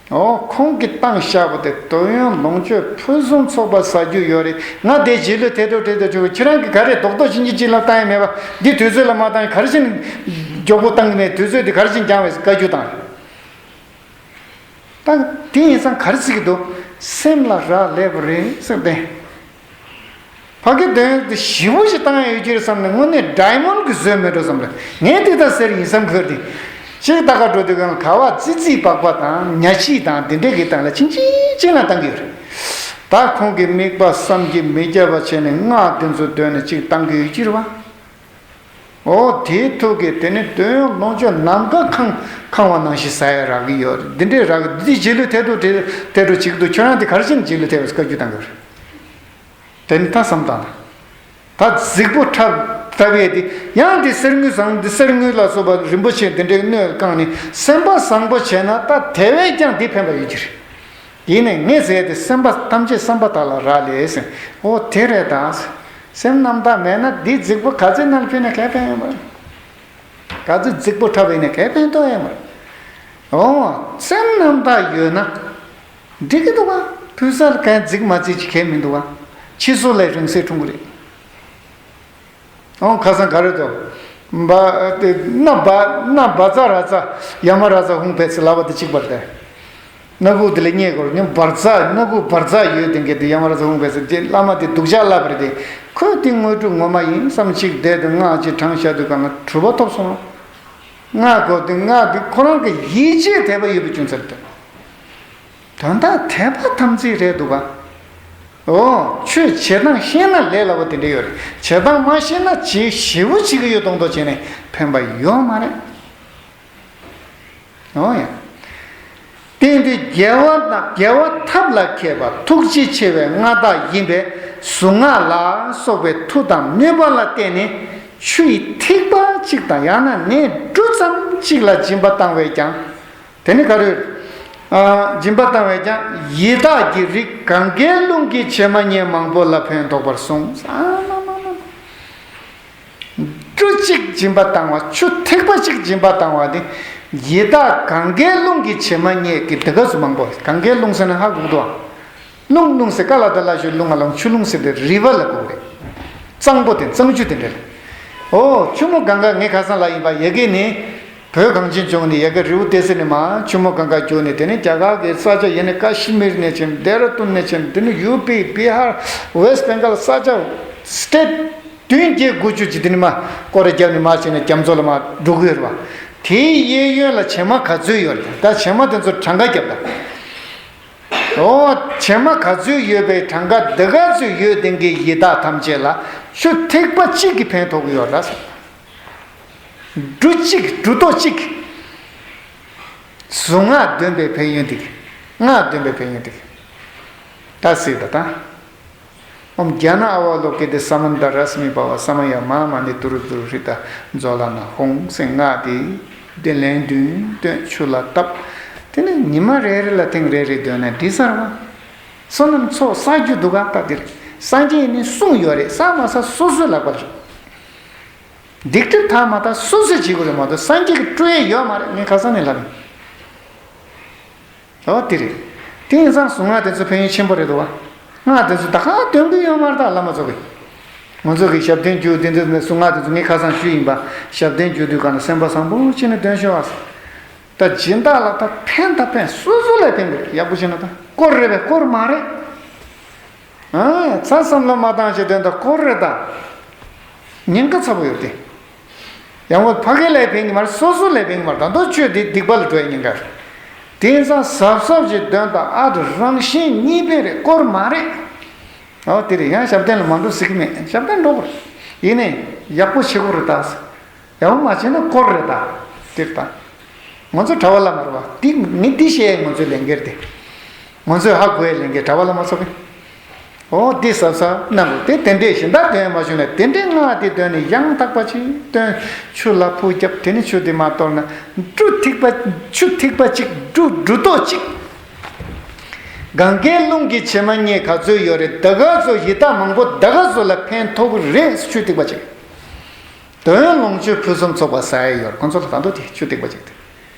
ཨོ། ཁོང་གིས་བཏང་བཞག་པ་དེ་འདོད་ཡོན་ལོངས་སྤྱོད་ཕུན་སུམ་ཚོགས་པ་ཟ་རྒྱུ་ཡོད་རེད། ང་དེ་རྗེས་ལུས་ཐེབས་འདུག་ཐེབས་འདུག་ཅེས། ཁྱེད་རང་གིས་ག་རེ་རྡོག་རྡོག་ཅིག་གཅིག་ལ་བཏང་ཡ་མེད་པ། འདི་དུས་ཚོད་ལ་མ་བཏང་ཡ་ག་རེ་བྱས་མགྱོགས་པོ་བཏང་གི་མེད། དུས་ཚོད་འདི་ག་རེ་བྱས་འགྱངས་བས་བཀའ་བཀྱོན་བཏང་ཡ། ད་དེ་ཡིན་ཙང་ག་རེ་ཟེར་གྱི་འདུག་སེམས་ལ་རག་ལས་པ་རེད་ཟེར་ཏེ། ཕ་གི་དོན་དེ་ཞེ་པོ་ཞིག་བཏང་ཡ་ཡོད་ཀྱི་རེད་བསམ་ནས། དངོས་གནས་ཌའི་མོན་གྱི་བཟོས་མེད་འགྲོ་བསམ་རེད། ངས་དེ་ལྟར་ཟེར་ཡིན་བསམ་གྱི་ཡོད་དེ། ཅིག་ལྟ་ག་འགྲོ་དུས་གང་ལ་ག་བ་ཙི་ཙིའི་པགས་པ་དང་ཉ་ཕྱིས་དང་དེ་འདྲས་ཀྱི་སྟེང་ལ་ཅིང་ཅིང་ཅིང་ལ་བཏང་གི་ཡོད་རེད། ད་ཁོང་གི་དམིགས་པ་བསམ་གྱིས་མི་ཁྱབ་པ་བྱས་ནས་སྔགས་དེ་ཚོ་འདོན་ནས་ཅིག་བཏང་གི་ཡོད་ཀྱི་རེད་བ། ཨོ་དེའི་ཐུགས་ཀྱིས་དེ་ནི་འདོད་ཡོན་ལོངས་སྤྱོད་ནམ་མཁའ་གང་གང་བ་ནང་བཞིན་ཟ་ཡ་རག་གི་ཡོད་རེད། འདི་འདྲས་རག་གི། འདི་རྗེས་ལུས་ཐེབས་འདུག་ཐེབས་འདུག་བྱེད་ཀྱི་འདུག་ཁྱོད་རང་དེ་ག་རེ་བྱས་ནས་རྗེས་ལུས་ཐེབས་པའི་བཀའ་བཀྱོན་བཏང་གི་ཡོད་རེད། དེ་ནི་ད་བསམ་བཏང་ན། ད་རྫིག་པོ་འཁྲབ་འཁྲབ་ཡས་དེ་ཡང་དེ་གསེར་དངུལ་བཟང་། དེ་གསེར་དངུལ་ལ་སོགས་པ་རིན་པོ་ཆེ་དེ་འདྲའི་སྣོད་བཀང་ནས་སེམས་པ་བཟང་པོ་བྱས་ན། ད་དེ་བས་ཀྱང་དེ་ཕན་པ་ཡོད་ཀྱི་རེད། ཡིན་ནའི་ངས་ཟེར་ཏེ་སེམས་པ་ཐམས་ཅད་བསམ་པ་དག་ལ་རག་ལས་ཟེར། ཨོ་དེ་རེད་ད། སེམས་རྣམ་དག་མེད་ན་འདི་རྫིག་པོ་ག་ཚོད་ནང་ཕུལ་ན་ག་ཕན་ཡོད་མ་རེད། ག་ཚོད་རྫིག་པོ་འཁྲབ་ཡིན་ན་ག་ཕན་ཐོགས་ཡོད་མ་རེད། ཨོ་སེམས་རྣམ་དག་ཡོད་ན་འགྲིག་གི་འདུག་ག་ཕུལ་ས་ལ་གང་རྫིག་མ་རྫིག་ཅིག་གང་མི་འདུག་ག་ཕྱི་སོ་ལས་རིང་བསྲེལ་འཁྲུངས་གི་རེད། ཨོ་ཁ་སང་ག་རེ་འདུག་འབའ་དེ་སྣ་འབའ་སྣ་འབའ་ཚ་ར་ཚ་ཡ་མ་ར་ཚ་ཧུང་ཕེ་ཚེ་ལབ་པ་དེ་གཅིག་པ་རེད། སྣ་ཁུག་དེ་ལ་བསྙལ་དགོས་རེད། འབར་རྩ་སྣ་ཁུག་འབར་རྩ་ཡོད་དེ་འགས་དེ་ཡ་མ་ར་ཚ་ཧུང་ཕེ་ཚེ་དེ་བླ་མ་དེ་སྡུག་ཅག་ལབ་པ་རེད་དེ། ཁོས་དེ་དངོས་གྲུབ་ངོ་མ་ཡིན་བསམ་གཅིག་བསྡད་དེ་སྔགས་གཅིག་བགྲངས་བཞག་དུས་གང་ལ་གྲུབ་པ་ཐོབ་སོང་། སྔགས་གོ་དེ་སྔགས་དེ་ཁོ་རང་གི་ཡིད་ཆེས་དད་པ་ཡོད་པའི་རྒྱུ་མཚན་རེད། དོན་དག་དད་པ་དམ་ཚིག་རེད་འདུག་ག་ཨོ་ཆོས་བྱེད་སྟངས་ཤེས་ན་ལས་སླ་པོ་དེ་འདྲ་ཡོད་རེད། བྱེད་སྟངས་མ་ཤེས་ན་བྱེད་ཞེ་པོ་བྱེད་ཀྱི་ཡོད་མདོག་མདོག་བྱས་ནས་ཕན་པ་ཡོད་མ་རེད། ཨོ་ཡ། དེ་འདི་རྒྱལ་བ་དང་རྒྱལ་བ་ཐབས་ལ་མཁས་པ་ཐུགས་རྗེ་ཆེ་བའི་མངའ་བདག་ཡིན་པས་གཟུངས་སྔགས་ལ་སོགས་པའི་མཐུ་དང་ནུས་པ་ལ་བརྟེན་ནས་ཆུ་ཡི་ཐིགས་པ་གཅིག་དང་ཡང་ན་ནས་འབྲུ་ཙམ་གཅིག་ལ་སྦྱིན་པ་བཏང་བས་ཀྱང་། དེ་ནི་ག་རེ། ཨ། སྦྱིན་པ་བཏང་བས་ཀྱང་ཡི་དྭགས་ཀྱི་རིགས་གངྒཱའི་ཀླུང་གི་བྱེ་མ་སྙེད་མང་པོ་ལ་ཕན་ཐོགས་པར་གསུངས། ཨ་མ་མ་མ། འབྲུ་གཅིག་སྦྱིན་པ་བཏང་བ། ཆུ་ཐིགས་པ་གཅིག་སྦྱིན་པ་བཏང་བ་དེ། ཡི་དྭགས་གངྒཱའི་ཀླུང་གི་བྱེ་མ་སྙེད་ཀྱི་དེ་ག་ཚོད་མང་པོ། གངྒཱའི་ཀླུང་ཟེར་ན་ཧ་གོ་གི་འདུག་ཨ། ཀླུང་ཀླུང་ཟེར་ཀ་ལ་བཏགས་ཀླ་ཞབས་ཀྱུ་ཀླུ་ང་ཀླུང་། ཆུ་ཀླུང་ཟེར་དེ་རི་བར་ལ་གོ་གི་རེད། གཙང་པོ་དེ་གཙང་ཆུ་དེ་འདྲ་རེད། ཨོ་ཆུ་མོ་གངྒཱ། ངས་ཁ་སང་ལ་ཡིན་པ་ཡ་གི་ནི། བོད་གངས་ཅན་ལྗོངས་ནས་ཡ་གི་རི་བོ་ཏི་སེ་ནས་མར་ཆུ་མོ་གངྒཱ་བརྒྱུད་ནས། དེ་ནས་རྒྱ་གར་གྱི་ས་ཆ་ཡིན་ན་ཀ་ཤི་མིར་ནས་ཕྱིན། ལྡེ་ར་ལྡུན་ནས་ཕྱིན། དེ་ནས་ཡུ་པི། བི་ཧར། ཝེསྟ་བེང་གལ། ས་ཆ་སི་ཊེཊ་བདུན་བརྒྱད་དགུ་བཅུ་གཅིག་དེ་ནས་མར་སྐོར་ར་བརྒྱབ་ནས་མར་ཕྱིན་ནས་རྒྱ་མཚོ་ལ་མར་འགྲོ་གི་ཡོད་རེད་བ། དེའི་གཡས་གཡོན་ལ་བྱེ་མ་ག་ཚོད་ཡོད་རེད། ད་བྱེ་མ་དེ་ཚོ་གྲངས་ཀ་བརྒྱབ་ད། ཨོ་བྱེ་མ་ག་ཚོད་ཡོད་པའི་གྲངས་ཀ་དེ་ག་ཚོད་ཡོད་དེ་གའི་ཡི་དྭགས་ཐམས་ཅད་ལ་ཆུ་ཐིགས་པ་གཅིག་གིས་ཕན་ཐོགས་ཀྱི་ཡོད་རེད། འབྲུ་གཅིག། འབྲུ་རྡོག་གཅིག་གཟུངས་སྔགས་འདོན་པའི་ཕན་ཡོན་དེ། སྔགས་འདོན་པའི་ཕན་ཡོན་དེ། ད་གཟིགས་དང་། ཨོཾ་གྱ་ནཱ་ཨ་ཝ་ལོ་ཀི་ཏེ་ས་མནྟ་ར་སྨི་བྷ་ཝ་ས་མ་ཡ་མ་མ་ཎི་དུ་རུ་དུ་རུ་ཧྲི་ཏ་ཛྭ་ལ་ན་ཧཱུྃ་ཟེར་སྔགས་དེ། དེ་ལན་བདུན་བཏོན། ཆུ་ལ་བཏབ། དེ་ནས་ཉི་མ་རེ་རེ་ལ་ཐེངས་རེ་རེ་འདོན་ན་འགྲིག་ས་རེད་བ། བསོད་ནམས་ཚོགས་བསགས་རྒྱུ་འདུག་ག་ད་འདིར་སངས་རྒྱས་ནས་གསུངས་ཡོད་རེད། བསགས་མ་བསགས་སོ་སོའི་ལག་པ་རེད། སྡིག་སྒྲིབ་དག་མ་དག་སོ་སོས་བྱེད་དགོས་རེད་མ་གཏོགས་སངས་རྒྱས་ཀྱིས་སྤྲོད་ཡས་ཡོད་མ་རེད། ངས་ཁ་སང་ནས་ལབ་ཡིན། ཨོ་དེ་རེད། དེ་ཡིན་ཙང་གཟུངས་སྔགས་དེ་ཚོ་ཕན་ཡོན་ཆེན་པོ་རེད་འདུག་བ། སྔགས་དེ་ཚོ་ད་ག་འདོན་གི་ཡོད་མ་རེད་ད་བླ་མ་ཚོ་གིས། ང་ཚོ་གིས་ཞབས་བརྟན་རྒྱུ་དེ་འདྲ་ནས་གཟུངས་སྔགས་དེ་ཚོ་ངས་ཁ་སང་ཞུས་ཡིན་པ། ཞབས་བརྟན་རྒྱུ་དུས་གང་ལ་སེམས་པ་བཟང་པོ་བྱས་ནས་འདོན་ཤོག་ཨ། ད་སྦྱིན་བདག་ལ་ད་ཕན་ད་ཕན་སོ་སོ་ལ་ཕན་གི་རེད། ཡག་པོ་བྱས་ན་ད་དཀོར་རེད་པས། དཀོར་མ་རེད། ཨ་ཚ་བསམ་བློ་མ་བཏང་བྱས་དོན་དག་དཀོར་རེད་ད། ཉེན་ཁ་ཚ་པོ་ཡོད་དེ། ཡང་བ་ཕ་གི་ལ་ཕན་གི་མ་རེད། སོ་སོ་ལ་ཕན་གི་མ་རེད། ད་དུང་ཆོས་དེ་སྡིག་པ་ལ་འགྲོ་ཡ་ཉེན་ཁ་རེད། དེ་ཡིན་ཙང་གཟབ་གཟབ་བྱས་དོན་དག་ཨ་དེ་རང་གཞན་གཉིས་ཕན་རེད། དཀོར་མ་རེད། ཨོ་དེ་རེད། ཡང་ཞབས་བརྟན་ལ་མ་འགྲོ་ཟེར་གི་མེད། ཞབས་བརྟན་འགྲོ་དགོས་རེད། ཡིན་ནའི་ཡག་པོ་བྱེད་དགོས་རེད་ད། ཡག་པོ་མ་བྱས་ན་དཀོར་རེད་ད། དེར་ད། ང་ཚོ་གྲྭ་པ་བླ་མ་རེད་བ། འདི་ངས་འདི་བཤད་ཡས་ང་ཚོའི་ལས་འགན་རེད་དེ། ང་ཚོས་ཧ་གོ་ཡས་ལས་འགན་གྲྭ་པ་བླ་མ་ཚོ་གི། འོ་འདི་ཟབ་ཟབ་གནང་དགོས། དེ་དེ་འདྲས་གཞན་དག་འདོན་མ་བྱུང་ན། དེ་འདྲས་སྔགས་དེ་འདོན་ནས་ཡང་དག་པ་ཅིག་འདོན། ཆུ་ལ་ཕུ་བརྒྱབ། དེ་ནས་ཆུ་དེ་མར་གཏོར་ན། འབྲུ་ཐིགས་པ་ཆུ་ཐིགས་པ་གཅིག་འབྲུ་འབྲུ་ཏོག་གཅིག་གངྒཱའི་ཀླུང་གི་བྱེ་མ་སྙེད་ག་ཚོད་ཡོད་རེད། ད་ག་ཚོད་ཡི་དྭགས་མང་པོ་ད་ག་ཚོད་ལ་ཕན་ཐོགས་ཀྱི་རེད། ཆུ་ཐིགས་པ་གཅིག་འདོན། ལོངས་སྤྱོད་ཕུན་སུམ་ཚོགས་པ་ཟ་ཡ་ཡོད་རེད། ཁོང་ཚོ་ལ་ད་དུང་དེ་ཆུ་ཐིགས་པ་གཅིག་དེ།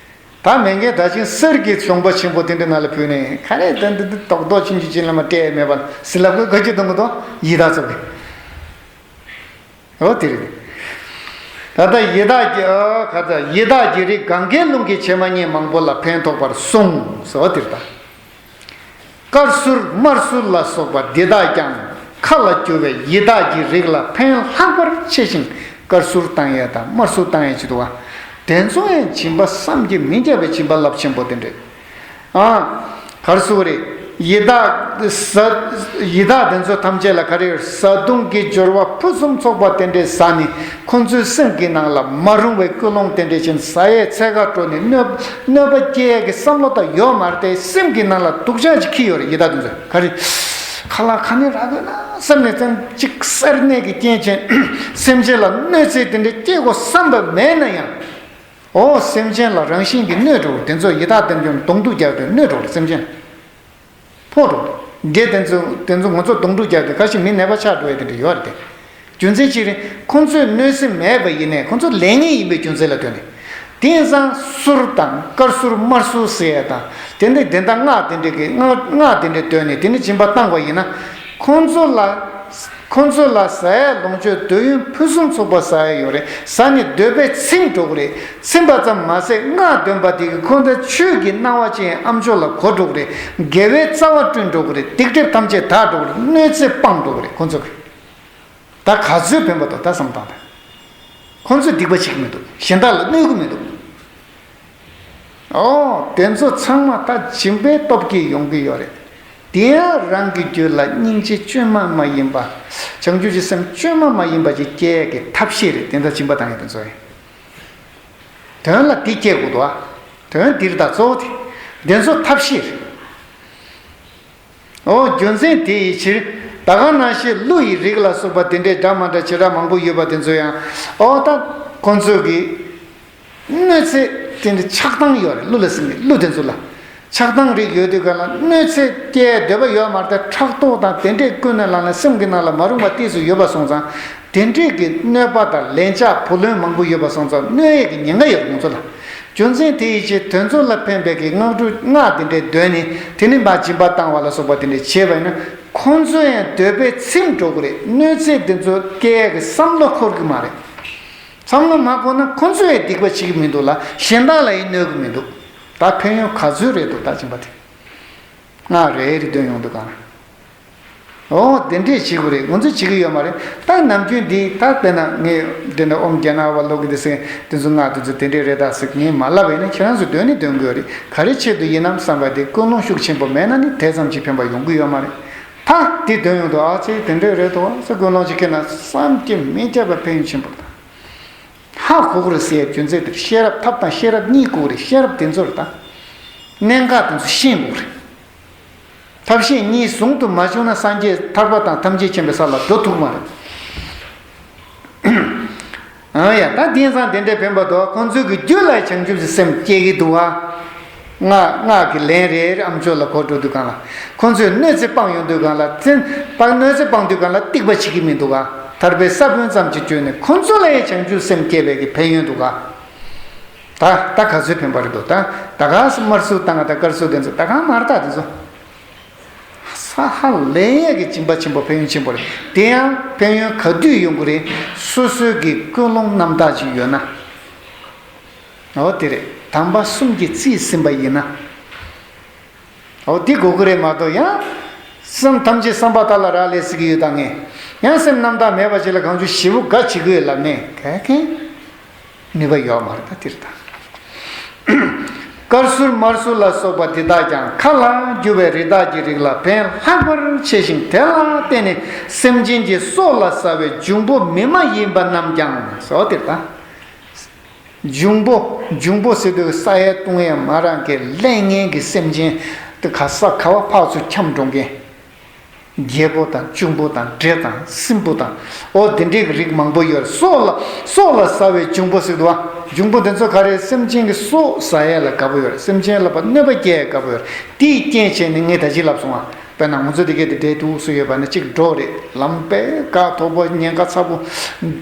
ད་མེད་མཁན་ད་ཅིང་གསེར་གྱི་གཞོང་པ་ཆེན་པོ་དེ་འདྲ་ནང་ལ་ཕུལ་ནས། ག་རེ་ད་འདི་འདི་རྡོག་རྡོག་ཆུང་ཆུང་ཅིག་ལ་མ་སྤྲད་མེད་པ་ཟི་ལབ་གི་ག་ཅི་གཏོང་གི་འདུག་ཡི་དྭགས་ཚོ་གི། འོ་དེ་རེད། ད་ལྟ་ཡི་དྭགས་ཀྱི་ཨ་ག་ད་ཡི་དྭགས་ཀྱི་རིགས་གངྒཱའི་ཀླུང་གི་བྱེ་མ་སྙེད་མང་པོ་ལ་ཕན་ཐོགས་པར་གསུངས་ཟེར་བ་དེ་རེད་ད། དཀར་གསུར་དམར་གསུར་ལ་སོགས་པ་འདི་དག་ཀྱང་། མཁའ་ལ་རྒྱུ་བའི་ཡི་དྭགས་ཀྱི་རིགས་ལ་ཕན་ལྷག་པར་ཆེ་ཞིང་། དཀར་གསུར་བཏང་ཡས་དང་དམར་གསུར་བཏང་ཡས་བྱེད་དུ་བ། དེ་ཚོ་ཡང་སྦྱིན་པ་བསམ་གྱིས་མི་ཁྱབ་པའི་སྦྱིན་པ་རླབས་ཆེན་པོ་དེ་འདྲས། ཨ། གར་སོང་རེད། ཡི་དྭགས་ཟ། ཡི་དྭགས་དེ་ཚོ་ཐམས་ཅད་ལ་ག་རེ་ཡོད། བཟའ་བཏུང་གི་སྦྱོར་བ་ཕུན་སུམ་ཚོགས་པ་དེ་འདྲས་ཟ་ནས། ཁོ་ཚོའི་སེམས་ཀྱི་ནང་ལ་མ་རུང་བའི་ཀུན་སློང་དེ་འདྲས་ཅན་ཟ་ཡས་འཚེ་ཁ་སྤྲོ་ནས་གནོད་གནོད་པ་སྐྱེལ་ཡས་ཀྱི་བསམ་བློ་དང་ཡོད་མ་རེད་དེ། སེམས་ཀྱི་ནང་ལ་སྡུག་ཅག་ཅིག་འཁྱེར་ཡོད་རེད། ཡི་དྭགས་དེ་ཚོས་ག་རེ། ཁ་ལག་ག་ནས་རག་དགོས་ན་བསམ་ནས་བཙན་ཅིག་སེར་སྣས་ཀྱི་རྐྱེན་ཅན་སེམས་ཅན་ལ་གནོད་འཚེ་དེ་འདྲས་སྐྱེལ་དགོས་བསམ་པ་མེད་ན་ཡང་། ཨོ་སེམས་ཅན་ལ་རང་བཞིན་གྱིས་གནོད་འགྲོ་བ་དེ་ཚོ་ཡི་དྭགས་དེ་ཚོ་གདོང་ཐུག་རྒྱག་དུས་གནོད་འགྲོ་བ་སེམས་ཅན་ཕོག་འགྲོ་བ་འདྲེ་དེ་ཚོ་དེ་ཚོ་ང་ཚོ་གདོང་ཐུག་རྒྱག་དུས་ཁ་ཤས་མི་ནད་པ་ཆགས་འགྲོ་བ་དེ་འདྲ་ཡོད་རེད་དེ། རྒྱུ་མཚན་ཅི་རེད། ཁོང་ཚོས་གནོད་སེམས་མེད་པ་ཡིན་ནའི་ཁོང་ཚོ་ལས་ངན་ཡིན་པའི་རྒྱུ་མཚན་ལ་ལྟོས་ནས། དེང་སང་གསུར་དང་དཀར་གསུར་དམར་གསུར་ཟེར་ཡ་དང་དེ་འདྲ་དེ་འདྲ་སྔགས་དེ་འདྲ་གི་སྔགས་སྔགས་དེ་འདྲ་བཏོན་ནས་དེ་འདྲ་སྦྱིན་པ་བཏང་བ་ཡིན་ན། ཁོང་ཚོ་ལ། ཁོང་ཚོ་ལ་ཟ་ཡ་ལོངས་སྤྱོད་འདོད་ཡོན་ཕུན་སུམ་ཚོགས་པ་ཟ་ཡ་ཡོད་རེད། ཟ་ནས་འདོད་པས་ཚིམ་འགྲོ་གི་རེད། ཚིམ་པ་ཙམ་མ་ཟད་སྔགས་འདོན་པ་དེ་གིས་ཁོང་ཚོའི་ཆོས་ཀྱི་སྣང་བ་ཅན་ཨ་མཆོག་ལ་གོ་འགྲོ་གི་རེད། དགེ་བའི་རྩ་བ་བསྐྲུན་འགྲོ་གི་རེད། སྡིག་སྒྲིབ་ཐམས་ཅད་དག་འགྲོ་གི་རེད། གནོད་འཚེ་སྤངས་འགྲོ་གི་རེད། ཁོང་ཚོ་གིས་ད་ག་ཚོད་ཕན་པ་འདུག་ད་བསམ་བཏང་དང་། ཁོང་ཚོས་སྡིག་པ་བྱེད་ཀྱི་མི་འདུག་གཞན་དག་ལ་གནོད་ཀྱི་མི་འདུག་ཨོ། དེ་ཚོ་ཚང་མ་ད་སྦྱིན་པའི་སྟོབས་ཀྱིས་ཡོང་གི་ཡོད་རེད། དེ་ཡང་རང་གི་རྒྱུད་ལ་སྙིང་རྗེ་བཅོས་མ་མ་ཡིན་པ། བྱང་ཆུབ་ཀྱི་སེམས་བཅོས་མ་མ་ཡིན་པ་ཅིག་སྐྱེ་ཡས་ཀྱི་ཐབས་ཤེས་རེད། དེ་འདྲ་སྦྱིན་པ་བཏང་ཡས་དེ་ཚོ་ཡིན། དོན་ལ་དེ་སྐྱེ་དགོས་འདུག་ཨ། དོན་འདིར་ད་གཙོ་བོ་དེ། དེ་ཚོ་ཐབས་ཤེས་རེད། ཨོ་རྒྱུ་མཚན་དེ་ཡི་ཕྱིར། ད་ག་ནང་བཞིན་ཀླུ་ཡི་རིགས་ལ་སོགས་པ་དེ་འདྲའི་འདྲ་མ་འདྲ་བྱེ་བྲག་མང་པོ་ཡོད་པ་དེ་ཚོ་ཡང་། ཨོ་ད་ཁོང་ཚོ་གི་གནོད་འཚེ་དེ་འདྲ་ཆགས་སྡང་ཡོད་རེད། ཀླུ་ལ་ཟེར་ནས་ཀླུ་དེ་ཚོ་ལ་ཆགས་སྡང་རིགས་ཡོད་དུས་ག་ལ་གནོད་འཚེ་སྐྱེལ་འདོད་པ་ཡོད་མ་རེད། ཕྲག་དོག་དང་དེ་འདྲའི་ཀུན་ནས་ལངས་ནས་སེམས་ཀྱི་ནང་ལ་མ་རུང་བ་ཏོག་ཙམ་ཡོད་པ་སོང་ཙང་། དེ་འདྲའི་གི་གནོད་པ་དང་ལན་ཆགས་བུ་ལོན་མང་པོ་ཡོད་པ་སོང་ཙང་གནོད་ཡས་ཀྱི་ཉེན་ཁ་ཡོད་རེད་ཁོང་ཚོ་ལ། རྒྱུ་མཚན་དེ་ཡི་ཕྱིར་དེ་ཚོ་ལ་ཕན་པའི་གི་སྔགས་འབྲུ་སྔགས་དེ་འདྲའི་འདོན་ནས་དེ་ནས་མར་སྦྱིན་པ་བཏང་བ་ལ་སོགས་པ་དེ་འདྲའི་བྱས་པ་ཡིན་ན། ཁོང་ཚོ་ཡང་འདོད་པས་ཚིམ་འགྲོ་གི་རེད། གནོད་འཚེ་དེ་ཚོ་སྐྱེལ་ཡས་ཀྱི་བསམ་བློ་འཁོར་གི་མ་རེད། བསམ་བློ་མ་འཁོར་ན་ཁོང་ཚོ་ཡང་སྡིག་པ་བྱེད་ཀྱི་མི་འདུག་ལ། གཞན་དག་ལ་ཡང་གནོད་ཀྱི་མི་འདུག་ད་ཕན་ཡོན་ག་ཚོད་རེད་འདུག་ད་སྦྱིན་པ་དེ། སྔགས་རེ་རེ་འདོན་ཡོང་དུས་གང་། ཨོ་དེ་འདྲས་བྱེད་དགོས་རེད། ང་ཚོས་བྱེད་ཀྱི་ཡོད་མ་རེད། ད་ནམ་རྒྱུན་འདི་ད་དཔེར་ན་ངས་འདི་འདྲ་ཨོཾ་རྒྱ་ནག་པ་ཀློག་གི་འདི་ཟེར་དེ་ཚོ་སྔགས་དེ་ཚོ་དེ་འདྲས་རེད་ད་ཟེར་ངས་མ་ལབ་པ་ཡིན་ན་ཁྱེད་རང་ཚོས་འདོན་ནི་འདོན་དགོས་རེད། ག་རེ་ཆེད་དུ་ཡིན་ནམ་བསམ་པ་དེ་ཀུན་སློང་ཤུགས་ཆེན་པོ་མེད་ན་ནི་དེ་ཙམ་གྱིས་ཕན་པ་ཡོང་གི་ཡོད་མ་རེད། ད་འདི་འདོན་ཡོང་དུས་ཨ་ཙི་དེ་འདྲས་རེད་དོ་ཟེར་ཀུན་སློང་ཅིག་ཁེལ་ན་བསམ་གྱིས་མི་ཁྱབ་པ་ཕན་ཡོན་ཆེན་པོ་རེད་ད། ཧ་གོ་དགོས་རེད་ཟེར་ཡའི་རྒྱུ་མཚན་དེར་ཤེས་རབ་ཐབས་དང་ཤེས་རབ་གཉིས་དགོས་རེད། ཤེས་རབ་དེ་ཚོར་ད་གནད་འགག་དེ་ཚོ་ཤེས་དགོས་རེད། ཐབས་ཤེས་གཉིས་ཟུང་དུ་མ་བྱུང་ན་སངས་རྒྱས་ཐར་པ་དང་ཐམས་ཅད་མཁྱེན་པའི་ས་ལ་འགྲོ་ཐུབ་མ་རེད། ཨང་ཡ་ད་དེང་སང་དེ་འདྲའི་ཕན་པ་འདུག་ཁོང་ཚོའི་གི་རྒྱུད་ལ་བྱང་ཆུབ་ཀྱི་སེམས་སྐྱེ་གི་འདུག་ཨ། སྔགས་སྔགས་ཀྱི་ལན་རེ་རེ་ཨ་མཆོག་ལ་གོ་འགྲོ་དུས་གང་ལ། ཁོང་ཚོས་གནོད་འཚེ་སྤངས་ཡོང་དུས་གང་ལ། བཙན་སྤངས་གནོད་འཚེ་སྤངས་དུས་གང་ལ་སྡིག་པ་བྱེད་ཀྱི་མི་འདུག་ག་ཐར་པའི་ས་བོན་ཙམ་གྱིས་བརྗོད་ནས་ཁོང་ཚོ་ལ་ཡང་བྱང་ཆུབ་སེམས་སྐྱེ་བའི་གི་ཕན་ཡོན་འདུག་ག་ད་ད་ག་ཚོད་ཕན་པ་རེད་འདུག་ད་ད་ག་དམར་གསུར་བཏང་ད་དཀར་གསུར་དེ་ཚོ་ད་ག་མར་ད་དེ་ཚོ། ས་ཧ་ལས་ཡས་ཀྱི་སྦྱིན་པ་ཆེན་པོ་ཕན་ཡོན་ཆེན་པོ་རེད། དེ་ཡང་ཕན་ཡོན་ག་དུས་ཡོང་གི་རེད། སོ་སོའི་གི་ཀུན་སློང་རྣམ་དག་ཅིག་ཡོད་ན། འོ་དེ་རེད། དམ་པ་གསུམ་གྱིས་རྩིས་ཟིན་པ་ཡིན་ན། འོ་དེ་དགོས་ཀྱི་རེད་མ་གཏོགས་ཡང་། བསམ་ཐམས་ཅད་བསམ་པ་ལྟར་ལ་རག་ལས་ཟེར་གྱི་ཡོད་ད་ངས། ཡང་སེམས་རྣམ་དག་མེད་པ་ཅིག་ལ་གང་བྱུང་ཞེ་པོ་དགའ་བྱེད་ཀྱི་ཡོད་ལབ་ནས་ག་གེ། ནུས་པ་ཡོད་མ་རེད་ད་དེ་རེད་ད། དཀར་གསུར་དམར་གསུར་ལ་སོགས་པ་འདི་དག་ཀྱང་མཁའ་ལ་རྒྱུ་བའི་རི་དྭགས་ཀྱི་རིགས་ལ་ཕན་ལྷག་པར་ཆེ་ཞིང་དེ་ལ་བརྟེན་ནས་སེམས་ཅན་གྱི་སྲོག་ལ་ཟ་བའི་འབྱུང་པོ་མི་མ་ཡིན་པ་རྣམས་ཀྱང་ཟེར་བ་དེ་རེད་ད། འབྱུང་པོ་འབྱུང་པོ་ཟེར་དུས་ས་ཡ་བཏུང་ཡ་མ་རང་གི་ལས་ངན་གྱི་སེམས་ཅན་དེ་ག་ས་ག་བ་ཕར་ཚུར་འཁྱམས་འགྲོ་མཁན། རྒྱལ་པོ་དང་གཅུང་པོ་དང་འདྲེ་དང་སྲིན་པོ་དང་། ཨོ་དེ་འདྲའི་གི་རིགས་མང་པོ་ཡོད་རེད། སྲོག་ལ་སྲོག་ལ་ཟ་བའི་འབྱུང་པོ་ཟེར་འདུག་བ། འབྱུང་པོ་དེ་ཚོ་ག་རེ། སེམས་ཅན་གྱི་སྲོག་ཟ་ཡས་ལ་དགའ་པོ་ཡོད་རེད། སེམས་ཅན་ལ་ཕར་གནོད་པ་སྐྱེལ་ཡས་དགའ་པོ་ཡོད་རེད། དེའི་རྐྱེན་བྱས་ནས་ངས་ད་ཅི་ལབ་སོང་བ། དཔེར་ན་ང་ཚོ་དེ་གའི་དེ་འདྲའི་འདུག་སུ་ཡོད་པ་ནི་གཅིག་འགྲོ་རེད། ལམ་དཔེ་ག་དོག་པོ་ཉེན་ཁ་ཚ་པོ།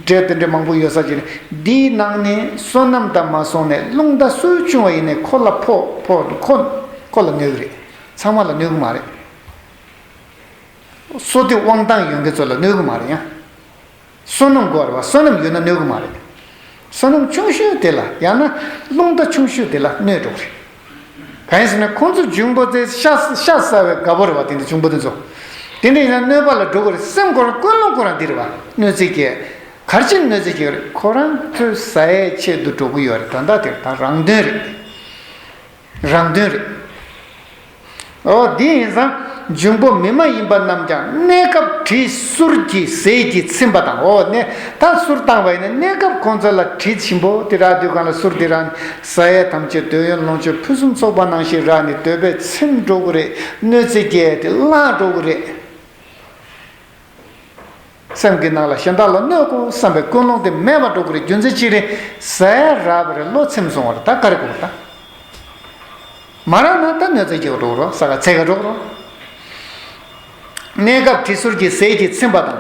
འདྲེ་དེ་འདྲ་མང་པོ་ཡོད་ས་ཅིག་རེད། འདིའི་ནང་ནས་བསོད་ནམས་དང་མ་སོང་ནས་རླུང་རྟ་སུ་བྱུང་བ་ཡིན་ནའི་ཁོ་ལ་ཕོག་ཕོག་ཁོ་ཁོ་ལ་གནོད་གི་རེད། ཚང་མ་ལ་གནོད་གི་མ་རེད། སོ་དེ་དབང་ཐང་ཡོད་མཁན་ཚོ་ལ་གནོད་གི་མ་རེད་ཡ། བསོད་ནམས་དགོས་རེད་བ། བསོད་ནམས་ཡོད་ན་གནོད་གི་མ་རེད། བསོད་ནམས་ཆུང་ཤོས་དེ་ལ་ཡང་ན་རླུང་རྟ་ཆུང་ཤོས་དེ་ལ་གནོད་འགྲོ་གི་རེད། གང་ཡིན་ཟེར་ན་ཁོང་ཚོ་འབྱུང་པོ་དེ་ཤ་ཤ་ཟ་བའི་དགའ་པོ་རེད་བ། དེ་འདྲ་འབྱུང་པོ་དེ་ཚོ། དེ་འདྲ་ཡིན་ན་གནོད་པ་ལ་འགྲོ་གི་རེད། སེམས་ཁོ་རང་ཀུན་སློང་ཁོ་རང་འདི་རེད་བ། གནོད་འཚེ་སྐྱེལ། ག་རེ་བྱས་གནོད་འཚེ་སྐྱེལ་གི་རེད། ཁོ་རང་ཚོས་ཟ་ཡའི་ཆེད་དུ་འགྲོ་གི་ཡོད་རེད། ད་ལྟ་དེ་ད་རང་དོན་རེད། རང་དོན་རེད། ཨོ་དེ་ཡིན་ཙང་། འབྱུང་པོ་མི་མ་ཡིན་པ་རྣམས་ཀྱང་གནས་སྐབས་དྲི་གསུར་གྱི་ཟས་ཀྱིས་ཚིམ་པ་དང་། ཨོ་ནས་ད་གསུར་བཏང་བ་ཡིན་ན་གནས་སྐབས་ཁོང་ཚོ་ལ་དྲི་ཞིམ་པོ་དེ་རག་དུས་སྒང་ལ། གསུར་དེ་རག་ཟ་ཡས་ཐམས་ཅད་འདོད་ཡོན་ལོངས་སྤྱོད་ཕུན་སུམ་ཚོགས་པ་ནང་བཞིན་རག་ནས་འདོད་པས་ཚིམ་འགྲོ་གི་རེད། གནོད་འཚེ་སྐྱེལ་ཏེ་བརླག་འགྲོ་གི་རེད། སེམས་ཀྱི་ནང་ལ་གཞན་དག་ལ་གནོད་དགོས་བསམ་པའི་ཀུན་སློང་དེ་མེད་པ་འགྲོ་གི་རེད། རྒྱུ་མཚན་ཅི་རེད། ཟས་རག་པ་རེད། བློ་ཚིམ་སོང་བ་རེད། ད་ག་རེ་དགོས་ད། མ་རག་ན་ད་གནོད་འཚེ་སྐྱེལ་འགྲོ་གི་རེད། ས་ག་ཚད་ག་འགྲོ་གི་རེད། གནས་སྐབས་དྲི་གསུར་གྱི་ཟས་ཀྱིས་ཚིམ་པ་དང་།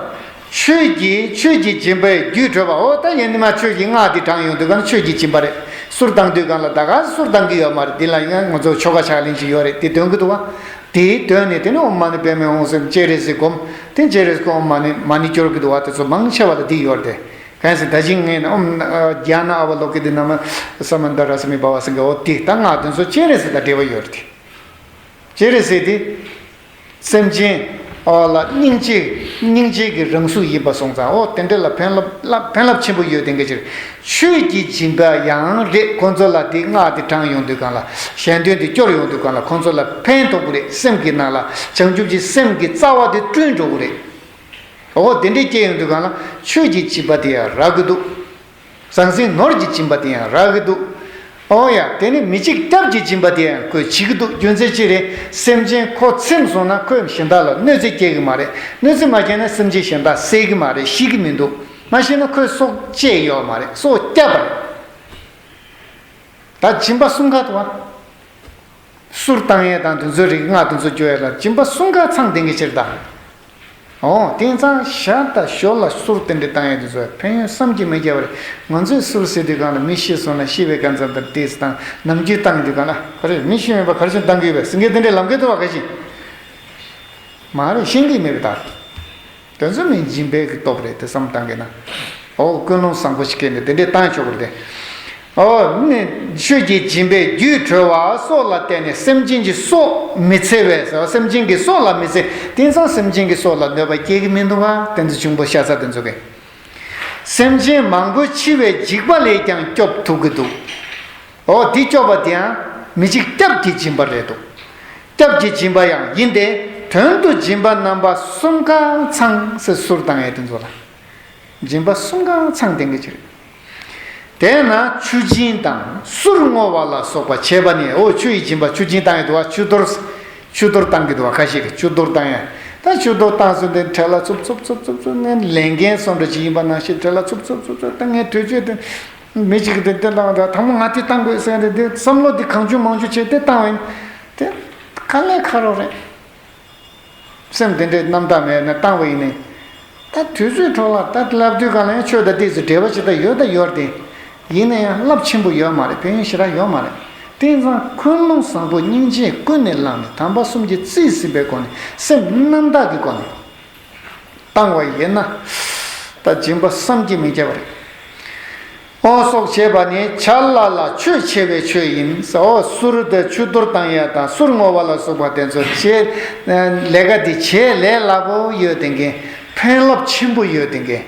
ཆོས་ཀྱི་ཆོས་ཀྱི་སྦྱིན་པའི་རྒྱུས་གྲོལ་བ། འོ་ད་ཡིན་ནི་མ། ཆོས་ཀྱི་སྔགས་འདི་བགྲངས་ཡོང་དུས་གང་ཆོས་ཀྱི་སྦྱིན་པ་རེད། གསུར་བཏང་དུས་གང་ལ་ད་ག་གསུར་བཏང་གི་ཡོད་མ་རེད། འདི་ལ་ཡང་ང་ཚོ་ཆོ་ག་ཕྱག་ལེན་ཅིག་ཡོད་རེད། དེ་འདོན་གི་འདུག་བ། དེའི་དོན་ནི་དེ་ནི་ཨོཾ་མ་ཎི་པདྨེ་ཧཱུྃ་ཟེར་སྤྱན་རས་གཟིགས་སྒོམ། དེ་སྤྱན་རས་གཟིགས་ཨོཾ་མ་ཎི་མ་ཎི་སྐྱོར་གྱི་འདུག་བ། དེ་ཚོ་མང་ཆེ་བ་ལ་འདི་ཡོད་རེད། གང་ཟེར་ད་ཅི་ངས་ནི་ཨོཾ་རྒྱ་ནཱ་ཨ་ཝ་ལོ་ཀི་ཏི་ན་མ་ས་མནྟ་ར་སྨི་བྷ་ཝ་ཟེར་གི། འོ་དེ་ད་སྔགས་དེ་ཚོ་སྤྱན་རས་གཟིགས་དང་འབྲེལ་བ་ཡོད་རེད། དེ་སྤྱན་རས་གཟིགས་དེ་སེམས་ཅན་ཨོ་ལ་སྙིང་རྗེ་སྙིང་རྗེ་གི་རང་གཟུགས་ཡིན་པ་སོང་ཙང་། འོ་དེ་འདྲ་ལ་ཕན་རླབས་ཕན་རླབས་ཆེན་པོ་ཡོད། དེ་འགའ་ཅིག་ཆོས་ཀྱི་སྦྱིན་པ་ཡང་རེད། ཁོང་ཚོ་ལ་དེ་སྔགས་དེ་བགྲངས་ཡོང་དུས་གང་ལ། གཞན་དོན་དེ་སྐྱོར་ཡོང་དུས་གང་ལ་ཁོང་ཚོ་ལ་ཕན་ཐོགས་ཀྱི་རེད། སེམས་ཀྱི་ནང་ལ་བྱང་ཆུབ་ཀྱི་སེམས་ཀྱི་རྩ་བ་དེ་བསྐྲུན་འགྲོ་གི་རེད། འོ་དེ་འདྲས་སྐྱེ་ཡོང་དུས་གང་ལ་ཆོས་ཀྱི་སྦྱིན་པ་དེ་ཡང་རག་གི་འདུག། ཟང་ཟིང་ནོར་གྱི་སྦྱིན་པ་དེ་ཡང་རག་གི་འདུག། ཨོ་ཡ། དེ་ནི་མི་འཇིགས་སྐྱབས་ཀྱི་སྦྱིན་པ་དེ་ཡང་ཁོས་བྱེད་ཀྱི་འདུག། རྒྱུ་མཚན་ཅི་རེད། སེམས་ཅན་ཁོ་ཚིམ་སོང་ན་ཁོས་གཞན་དག་ལ་གནོད་འཚེ་སྐྱེལ་གྱི་མ་རེད། གནོད་འཚེ་མ་སྐྱེལ་ན་སེམས་ཅན་གཞན་དག་བསད་ཀྱི་མ་རེད། ཤི་གི་མི་འདུག། མ་ཤི་ན་ཁོས་སྲོག་བཅད་ཡོད་མ་རེད། སྲོག་བསྐྱབས་པ་རེད། ད་སྦྱིན་པ་གསུམ་ཀ་འདུག་བ། གསུར་བཏང་ཡས་དང་དེ་ཚོའི་རིགས་སྔགས་དེ་ཚོ་སྐྱོར་ཡས་ལ་སྦྱིན་པ་གསུམ་ཀ་ཚང་ལྡན་གྱི་ཕྱིར་དང་། འོ་དེང་སང་ཞག་དང་ཞོར་ལ་གསུར་དེ་འདྲ་བཏང་ཡས་དེ་ཚོ་ཕན་ཡོན་བསམ་གྱིས་མི་ཁྱབ་པ་རེད། ང་ཚོས་གསུར་ཟེར་དུས་གང་ལ་མི་ཤི་སོང་ན་ཤི་བའི་གང་ཙམ་དང་ཏོག་ཙམ་བཏང་། ནམ་རྒྱུན་བཏང་དུས་གང་ལ་ག་རེ་མི་ཤི་མེད་པ་ག་རེ་བྱུང་བཏང་གི་ཡོད་པས་ཟེར་མཁན་དེ་འདྲའི་ལབ་མཁན་འདུག་བ། ག་ཞིག་མ་རེད། ཤེས་ཀྱི་མེད་པའི་རྟགས། དེ་ཚོ་ནི་སྦྱིན་པའི་གི་སྟོབས་རེད་དེ་བསམ་བཏང་གི་ན། འོ་ཀུན་སློང་བཟང་པོ་ཞིག་སྐྱེས་ནས་དེ་འདྲས་བཏང་ཆོག་གི་རེད་དེ། འོ་ནི་ཆོས་ཀྱི་སྦྱིན་པའི་རྒྱུས་གྲོལ་བ་སྲོག་ལ་བརྟེན་ནས་སེམས་ཅན་གྱི་སྲོག་མི་འཚེ་བས་ཟེར་བ། སེམས་ཅན་གྱི་སྲོག་ལ་མི་འཚེ། དེང་སང་སེམས་ཅན་གྱི་སྲོག་ལ་གནོད་པ་སྐྱེལ་གི་མི་འདུག་ག། དེ་ཚོ་འབྱུང་པོ་ཤ་ཚ་དེ་ཚོ་གི། སེམས་ཅན་མང་པོ་འཆི་བའི་འཇིགས་པ་ལས་ཀྱང་སྐྱོབ་ཐུབ་ཀྱི་འདུག། འོ་དེ་སྐྱོབ་པ་དེའང་མི་འཇིགས་སྐྱབས་ཀྱི་སྦྱིན་པ་རེད་འདུག། སྐྱབས་ཀྱི་སྦྱིན་པ་ཡང་ཡིན་ཏེ། དོན་དུ་སྦྱིན་པ་རྣམ་པ་གསུམ་ཀ་ཚང་ཟེར། གསུར་བཏང་ཡས་དེ་ཚོ་ལ་སྦྱིན་པ་གསུམ་ཀ་ཚང་ལྡན་གྱི་ཕྱིར། དེས་ན་མཆོད་སྦྱིན་དང་གསུར་བསྔོ་བ་ལ་སོགས་པ་བྱས་པ་ནི། འོ་ཆུ་ཡི་སྦྱིན་པ། མཆོད་སྦྱིན་བཏང་ཡས་འདུག་བ། ཆུ་གཏོར། ཆུ་གཏོར་བཏང་གི་འདུག་བ། ཁ་ཤས་ཀྱིས་ཆུ་གཏོར་བཏང་ཡས། ད་ཆུ་གཏོར་བཏང་ཟིན་ཏེ་གྲལ་ལ་ཚུབ་ཚུབ་ཚུབ་ཚུབ་ཚུབ། ངས་ལས་འགན་སོང་འདྲ་ཅིག་ཡིན་པ་ནང་བཞིན་གྲལ་ལ་ཚུབ་ཚུབ་ཚུབ་ཚུབ། ད་ངས་གྲོས་ཆོད་དེ། མི་གཅིག་གིས་དེ་དེ་བཏང་། ད་དང་པོ་ང་དེ་བཏང་དགོས་ཟེར་ཏེ། དེ་བསམ་བློ་དེ་གང་བྱུང་མང་བྱུང་བྱས་དེ་བཏང་བ་ཡིན། དེ་དཀའ་ལས་ཁག་པོ་རེད། སེམས་དེ་འདྲའི་རྣམ་དག་མེད་ན་བཏང་བ་ཡིན་ནའི། ད་དུས་ཚོད་འཕྲོ་བརླག། ད་ལབ་དུས་གང་ལ་ཡང་ཆོས་དང་ཏོག་ཙམ་འབྲེལ་བ་ཅིག་ད་ཡོད་ད་ཡོད་རེད་དེ། ཡིན་ན་ཡང་རླབས་ཆེན་པོ་ཡོད་མ་རེད། ཕན་ཡོན་ཞེ་དྲག་ཡོད་མ་རེད། དེང་སང་ཀུན་སློང་བཟང་པོ་སྙིང་རྗེ་ཀུན་ནས་བསླངས་ནས། དམ་པ་གསུམ་གྱིས་རྩིས་ཟིན་པའི་སྒོ་ནས། སེམས་རྣམ་དག་གི་སྒོ་ནས། བཏང་བ་ཡིན་ན། ད་སྦྱིན་པ་བསམ་གྱིས་མི་ཁྱབ་པ་རེད། འོ་སོགས་བྱེད་པ་ནི་བྱ་སླ་ལ་ཆོད་ཆེ་བའི་ཆོས་ཡིན་ཟེར། འོ་གསུར་དང་ཆུ་གཏོར་བཏང་ཡ་དང་གསུར་བསྔོ་བ་ལ་སོགས་པ་དེ་ཚོ་བྱེད། ལས་ཀ་འདི་བྱེད་ལས་སླ་པོ་ཡོད་དེ་འགན། ཕན་རླབས་ཆེན་པོ་ཡོད་དེ་འགན། བྱ་